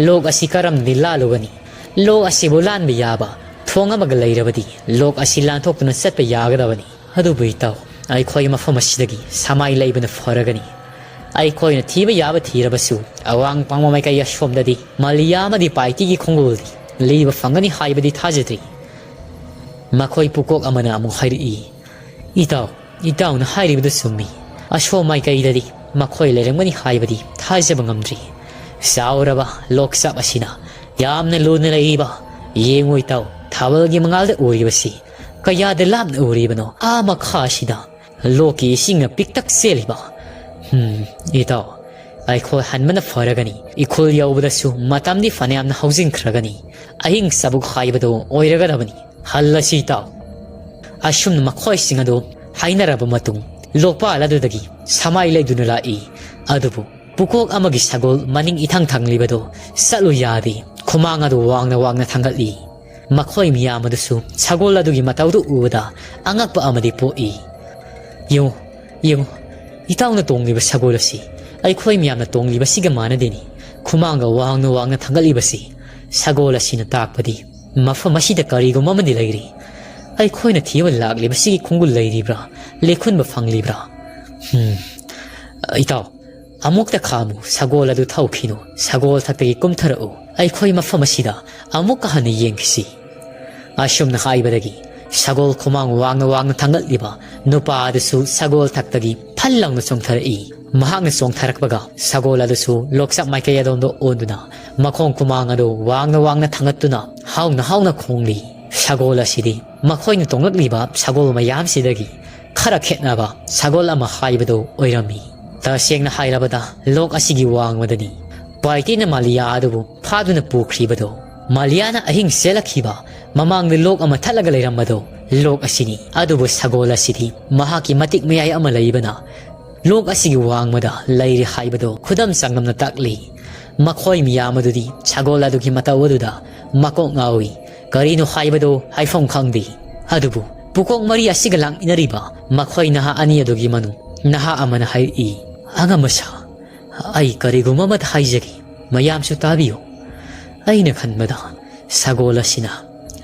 ꯂꯣꯛ ꯑꯁꯤ ꯀꯔꯝꯅꯗꯤ ꯂꯥꯜꯂꯨꯒꯅꯤ? ꯂꯣꯛ ꯑꯁꯤꯕꯨ ꯂꯥꯟꯕ ꯌꯥꯕ ꯊꯣꯡ ꯑꯃꯒ ꯂꯩꯔꯕꯗꯤ ꯂꯣꯛ ꯑꯁꯤ ꯂꯥꯟꯊꯣꯛꯇꯨꯅ ꯆꯠꯄ ꯌꯥꯒꯗꯕꯅꯤ꯫ ꯑꯗꯨꯕꯨ ꯏꯇꯥꯎ, ꯑꯩꯈꯣꯏ ꯃꯐꯝ ꯑꯁꯤꯗꯒꯤ ꯁꯃꯥꯏ ꯂꯩꯕꯅ ꯐꯔꯒꯅꯤ꯫ ꯑꯩꯈꯣꯏꯅ ꯊꯤꯕ ꯌꯥꯕ ꯊꯤꯔꯕꯁꯨ ꯑꯋꯥꯡ ꯄꯥꯡꯕ ꯃꯥꯏꯀꯩ ꯑꯁꯣꯝꯗꯗꯤ ꯃꯥꯂꯤꯌꯥ ꯑꯃꯗꯤ ꯄꯥꯏꯇꯤꯒꯤ ꯈꯣꯡꯒꯨꯜꯗꯤ ꯂꯤꯕ ꯐꯪꯒꯅꯤ ꯍꯥꯏꯕꯗꯤ ꯊꯥꯖꯗ꯭ꯔꯤ꯫" ꯃꯈꯣꯏ ꯄꯨꯀꯣꯛ ꯑꯃꯅ ꯑꯃꯨꯛ ꯍꯥꯏꯔꯛꯏ, "ꯏꯇꯥꯎ, ꯏꯇꯥꯎꯅ ꯍꯥꯏꯔꯤꯕꯗꯨ ꯆꯨꯝꯃꯤ꯫ ꯑꯁꯣꯝ ꯃꯥꯏꯀꯩꯗꯗꯤ ꯃꯈꯣꯏ ꯂꯩꯔꯝꯒꯅꯤ ꯍꯥꯏꯕꯗꯤ ꯊꯥꯖꯕ ꯉꯝꯗ꯭ꯔꯤ꯫ ꯆꯥꯎꯔꯕ ꯂꯣꯛꯆꯥꯞ ꯑꯁꯤꯅ ꯌꯥꯝꯅ ꯂꯨꯅ ꯂꯩꯔꯤꯕ꯫ ꯌꯦꯡꯉꯨ ꯏꯇꯥꯎ, ꯊꯥꯕꯜꯒꯤ ꯃꯉꯥꯜꯗ ꯎꯔꯤꯕꯁꯤ ꯀꯌꯥꯗ ꯂꯥꯞꯅ ꯎꯔꯤꯕꯅꯣ? ꯑꯥ ꯃꯈꯥꯁꯤꯗ ꯂꯣꯛꯀꯤ ꯏꯁꯤꯡꯅ ꯄꯤꯛꯇꯛ ꯆꯦꯜꯂꯤꯕ꯫ ꯍꯝ, ꯏꯇꯥꯎ, ꯑꯩꯈꯣꯏ ꯍꯟꯕꯅ ꯐꯔꯒꯅꯤ꯫ ꯏꯈꯨꯜ ꯌꯧꯕꯗꯁꯨ ꯃꯇꯝꯗꯤ ꯐꯅꯌꯥꯝꯅ ꯍꯧꯖꯤꯟꯈ꯭ꯔꯒꯅꯤ꯫ ꯑꯍꯤꯡ ꯆꯕꯨꯛ ꯍꯥꯏꯕꯗꯨ ꯑꯣꯏꯔꯒꯗꯕꯅꯤ꯫ ꯍꯜꯂꯁꯤ ꯏꯇꯥꯎ꯫" ꯑꯁꯨꯝꯅ ꯃꯈꯣꯏꯁꯤꯡ ꯑꯗꯨ ꯍꯥꯏꯅꯔꯕ ꯃꯇꯨꯡ, ꯂꯣꯛꯄꯥꯜ ꯑꯗꯨꯗꯒꯤ ꯁꯃꯥꯏ ꯂꯩꯗꯨꯅ ꯂꯥꯛꯏ꯫ ꯑꯗꯨꯕꯨ ꯄꯨꯀꯣꯛ ꯑꯃꯒꯤ ꯁꯒꯣꯜ ꯃꯅꯤꯡ ꯏꯊꯪ ꯊꯪꯂꯤꯕꯗꯨ ꯆꯠꯂꯨ ꯌꯥꯗꯦ꯫ ꯈꯨꯃꯥꯡ ꯑꯗꯨ ꯋꯥꯡꯅ ꯋꯥꯡꯅ ꯊꯥꯡꯒꯠꯂꯤ꯫ ꯃꯈꯣꯏ ꯃꯤꯌꯥꯝ ꯑꯗꯨꯁꯨ ꯁꯒꯣꯜ ꯑꯗꯨꯒꯤ ꯃꯇꯧꯗꯨ ꯎꯕꯗ ꯑꯉꯛꯄ ꯑꯃꯗꯤ ꯄꯣꯛꯏ꯫ "ꯌꯦꯡꯉꯨ, ꯌꯦꯡꯉꯨ, ꯏꯇꯥꯎꯅ ꯇꯣꯡꯂꯤꯕ ꯁꯒꯣꯜ ꯑꯁꯤ ꯑꯩꯈꯣꯏ ꯃꯤꯌꯥꯝꯅ ꯇꯣꯡꯂꯤꯕꯁꯤꯒ ꯃꯥꯟꯅꯗꯦꯅꯦ꯫ ꯈꯨꯃꯥꯡꯒ ꯋꯥꯡꯅ ꯋꯥꯡꯅ ꯊꯥꯡꯒꯠꯂꯤꯕꯁꯤ ꯁꯒꯣꯜ ꯑꯁꯤꯅ ꯇꯥꯛꯄꯗꯤ ꯃꯐꯝ ꯑꯁꯤꯗ ꯀꯔꯤꯒꯨꯝꯕ ꯑꯃꯗꯤ ꯂꯩꯔꯤ꯫ ꯑꯩꯈꯣꯏꯅ ꯊꯤꯕ ꯂꯥꯛꯂꯤꯕꯁꯤꯒꯤ ꯈꯣꯡꯒꯨꯜ ꯂꯩꯔꯤꯕ꯭ꯔꯥ? ꯂꯦꯛꯈꯨꯟꯕ ꯐꯪꯂꯤꯕ꯭ꯔꯥ? ꯍꯝ, ꯏꯇꯥꯎ, ꯑꯃꯨꯛꯇ ꯈꯥꯝꯃꯨ, ꯁꯒꯣꯜ ꯑꯗꯨ ꯊꯧꯈꯤꯅꯨ, ꯁꯒꯣꯜ ꯊꯛꯇꯒꯤ ꯀꯨꯝꯊꯔꯛꯎ, ꯑꯩꯈꯣꯏ ꯃꯐꯝ ꯑꯁꯤꯗ ꯑꯃꯨꯛꯀ ꯍꯟꯅ ꯌꯦꯡꯈꯤꯁꯤ꯫" ꯑꯁꯨꯝꯅ ꯍꯥꯏꯕꯗꯒꯤ ꯁꯒꯣꯜ ꯈꯨꯃꯥꯡ ꯋꯥꯡꯅ ꯋꯥꯡꯅ ꯊꯥꯡꯒꯠꯂꯤꯕ ꯅꯨꯄꯥ ꯑꯗꯨꯁꯨ ꯁꯒꯣꯜ ꯊꯛꯇꯒꯤ ꯐꯜ ꯂꯥꯎꯅ ꯆꯣꯡꯊꯔꯛꯏ꯫ ꯃꯍꯥꯛꯅ ꯆꯣꯡꯊꯔꯛꯄꯒ ꯁꯒꯣꯜ ꯑꯗꯨꯁꯨ ꯂꯣꯛꯆꯥꯞ ꯃꯥꯏꯀꯩ ꯑꯗꯣꯝꯗ ꯑꯣꯟꯗꯨꯅ ꯃꯈꯣꯡ ꯈꯨꯃꯥꯡ ꯑꯗꯨ ꯋꯥꯡꯅ ꯋꯥꯡꯅ ꯊꯥꯡꯒꯠꯇꯨꯅ ꯍꯥꯎꯅ ꯍꯥꯎꯅ ꯈꯣꯡꯂꯤ꯫ ꯁꯒꯣꯜ ꯑꯁꯤꯗꯤ ꯃꯈꯣꯏꯅ ꯇꯣꯡꯂꯛꯂꯤꯕ ꯁꯒꯣꯜ ꯃꯌꯥꯝꯁꯤꯗꯒꯤ ꯈꯔ ꯈꯦꯠꯅꯕ ꯁꯒꯣꯜ ꯑꯃ ꯍꯥꯏꯕꯗꯨ ꯑꯣꯏꯔꯝꯃꯤ꯫ ꯇꯁꯦꯡꯅ ꯍꯥꯏꯔꯕꯗ, ꯂꯣꯛ ꯑꯁꯤꯒꯤ ꯋꯥꯡꯃꯗꯅꯤ ꯄꯥꯏꯇꯦꯅ ꯃꯥꯂꯤꯌꯥ ꯑꯗꯨꯕꯨ ꯐꯥꯗꯨꯅ ꯄꯨꯈ꯭ꯔꯤꯕꯗꯨ꯫ ꯃꯥꯂꯤꯌꯥꯅ ꯑꯍꯤꯡ ꯆꯦꯜꯂꯛꯈꯤꯕ ꯃꯃꯥꯡꯗ ꯂꯣꯛ ꯑꯃ ꯊꯠꯂꯒ ꯂꯩꯔꯝꯕꯗꯣ ꯂꯣꯛ ꯑꯁꯤꯅꯤ꯫ ꯑꯗꯨꯕꯨ ꯁꯒꯣꯜ ꯑꯁꯤꯗꯤ ꯃꯍꯥꯛꯀꯤ ꯃꯇꯤꯛ ꯃꯌꯥꯏ ꯑꯃ ꯂꯩꯕꯅ ꯂꯣꯛ ꯑꯁꯤꯒꯤ ꯋꯥꯡꯃꯗ ꯂꯩꯔꯤ ꯍꯥꯏꯕꯗꯣ ꯈꯨꯗꯝ ꯆꯥꯡꯗꯝꯅ ꯇꯥꯛꯂꯤ꯫ ꯃꯈꯣꯏ ꯃꯤꯌꯥꯝ ꯑꯗꯨꯗꯤ ꯁꯒꯣꯜ ꯑꯗꯨꯒꯤ ꯃꯇꯧ ꯑꯗꯨꯗ ꯃꯀꯣꯛ ꯉꯥꯎꯏ꯫ ꯀꯔꯤꯅꯣ ꯍꯥꯏꯕꯗꯣ ꯍꯥꯏꯐꯝ ꯈꯪꯗꯦ꯫ ꯑꯗꯨꯕꯨ ꯄꯨꯀꯣꯛ ꯃꯔꯤ ꯑꯁꯤꯒ ꯂꯥꯛꯃꯤꯟꯅꯔꯤꯕ ꯃꯈꯣꯏ ꯅꯍꯥ ꯑꯅꯤ ꯑꯗꯨꯒꯤ ꯃꯅꯨꯡ ꯅꯍꯥ ꯑꯃꯅ ꯍꯥꯏꯔꯛꯏ, "ꯑꯉꯝꯕ ꯁꯥ, ꯑꯩ ꯀꯔꯤꯒꯨꯝꯕ ꯑꯃꯇ ꯍꯥꯏꯖꯒꯦ, ꯃꯌꯥꯝꯁꯨ ꯇꯥꯕꯤꯌꯨ꯫ ꯑꯩꯅ ꯈꯟꯕꯗ ꯁꯒꯣꯜ ꯑꯁꯤꯅ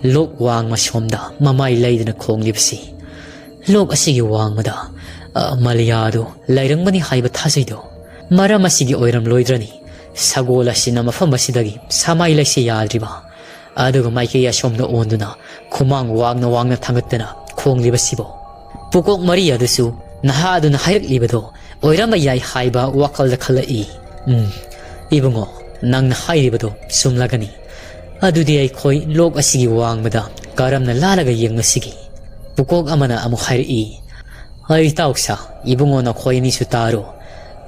ꯂꯣꯛ ꯋꯥꯡꯃ ꯁꯣꯝꯗ ꯃꯃꯥꯏ ꯂꯩꯗꯨꯅ ꯈꯣꯡꯂꯤꯕꯁꯤ, ꯂꯣꯛ ꯑꯁꯤꯒꯤ ꯋꯥꯡꯃꯗ, ꯑ, ꯃꯂꯤꯌꯥ ꯑꯗꯨ ꯂꯩꯔꯝꯒꯅꯤ ꯍꯥꯏꯕ ꯊꯥꯖꯩꯗꯣ꯫ ꯃꯔꯝ ꯑꯁꯤꯒꯤ ꯑꯣꯏꯔꯝꯂꯣꯏꯗ꯭ꯔꯅꯤ ꯁꯒꯣꯜ ꯑꯁꯤꯅ ꯃꯐꯝ ꯑꯁꯤꯗꯒꯤ ꯁꯃꯥꯏ ꯂꯩꯁꯤ ꯌꯥꯗ꯭ꯔꯤꯕ, ꯑꯗꯨꯒ ꯃꯥꯏꯀꯩ ꯑꯁꯣꯝꯗ ꯑꯣꯟꯗꯨꯅ ꯈꯨꯃꯥꯡ ꯋꯥꯡꯅ ꯋꯥꯡꯅ ꯊꯥꯡꯒꯠꯇꯅ ꯈꯣꯡꯂꯤꯕꯁꯤꯕꯣ?" ꯄꯨꯀꯣꯛ ꯃꯔꯤ ꯑꯗꯨꯁꯨ ꯅꯍꯥ ꯑꯗꯨꯅ ꯍꯥꯏꯔꯛꯂꯤꯕꯗꯣ ꯑꯣꯏꯔꯝꯕ ꯌꯥꯏ ꯍꯥꯏꯕ ꯋꯥꯈꯜꯗ ꯈꯜꯂꯛꯏ꯫ "ꯎꯝ, ꯏꯕꯨꯡꯉꯣ, ꯅꯪꯅ ꯍꯥꯏꯔꯤꯕꯗꯣ ꯆꯨꯝꯂꯒꯅꯤ꯫ ꯑꯗꯨꯗꯤ ꯑꯩꯈꯣꯏ ꯂꯣꯛ ꯑꯁꯤꯒꯤ ꯋꯥꯡꯃꯗ ꯀꯔꯝꯅ ꯂꯥꯜꯂꯒ ꯌꯦꯡꯉꯁꯤꯒꯦ?" ꯄꯨꯀꯣꯛ ꯑꯃꯅ ꯑꯃꯨꯛ ꯍꯥꯏꯔꯛꯏ, "ꯑꯩ ꯇꯥꯎꯁꯥ, ꯏꯕꯨꯡꯉꯣ, ꯅꯈꯣꯏ ꯑꯅꯤꯁꯨ ꯇꯥꯔꯣ꯫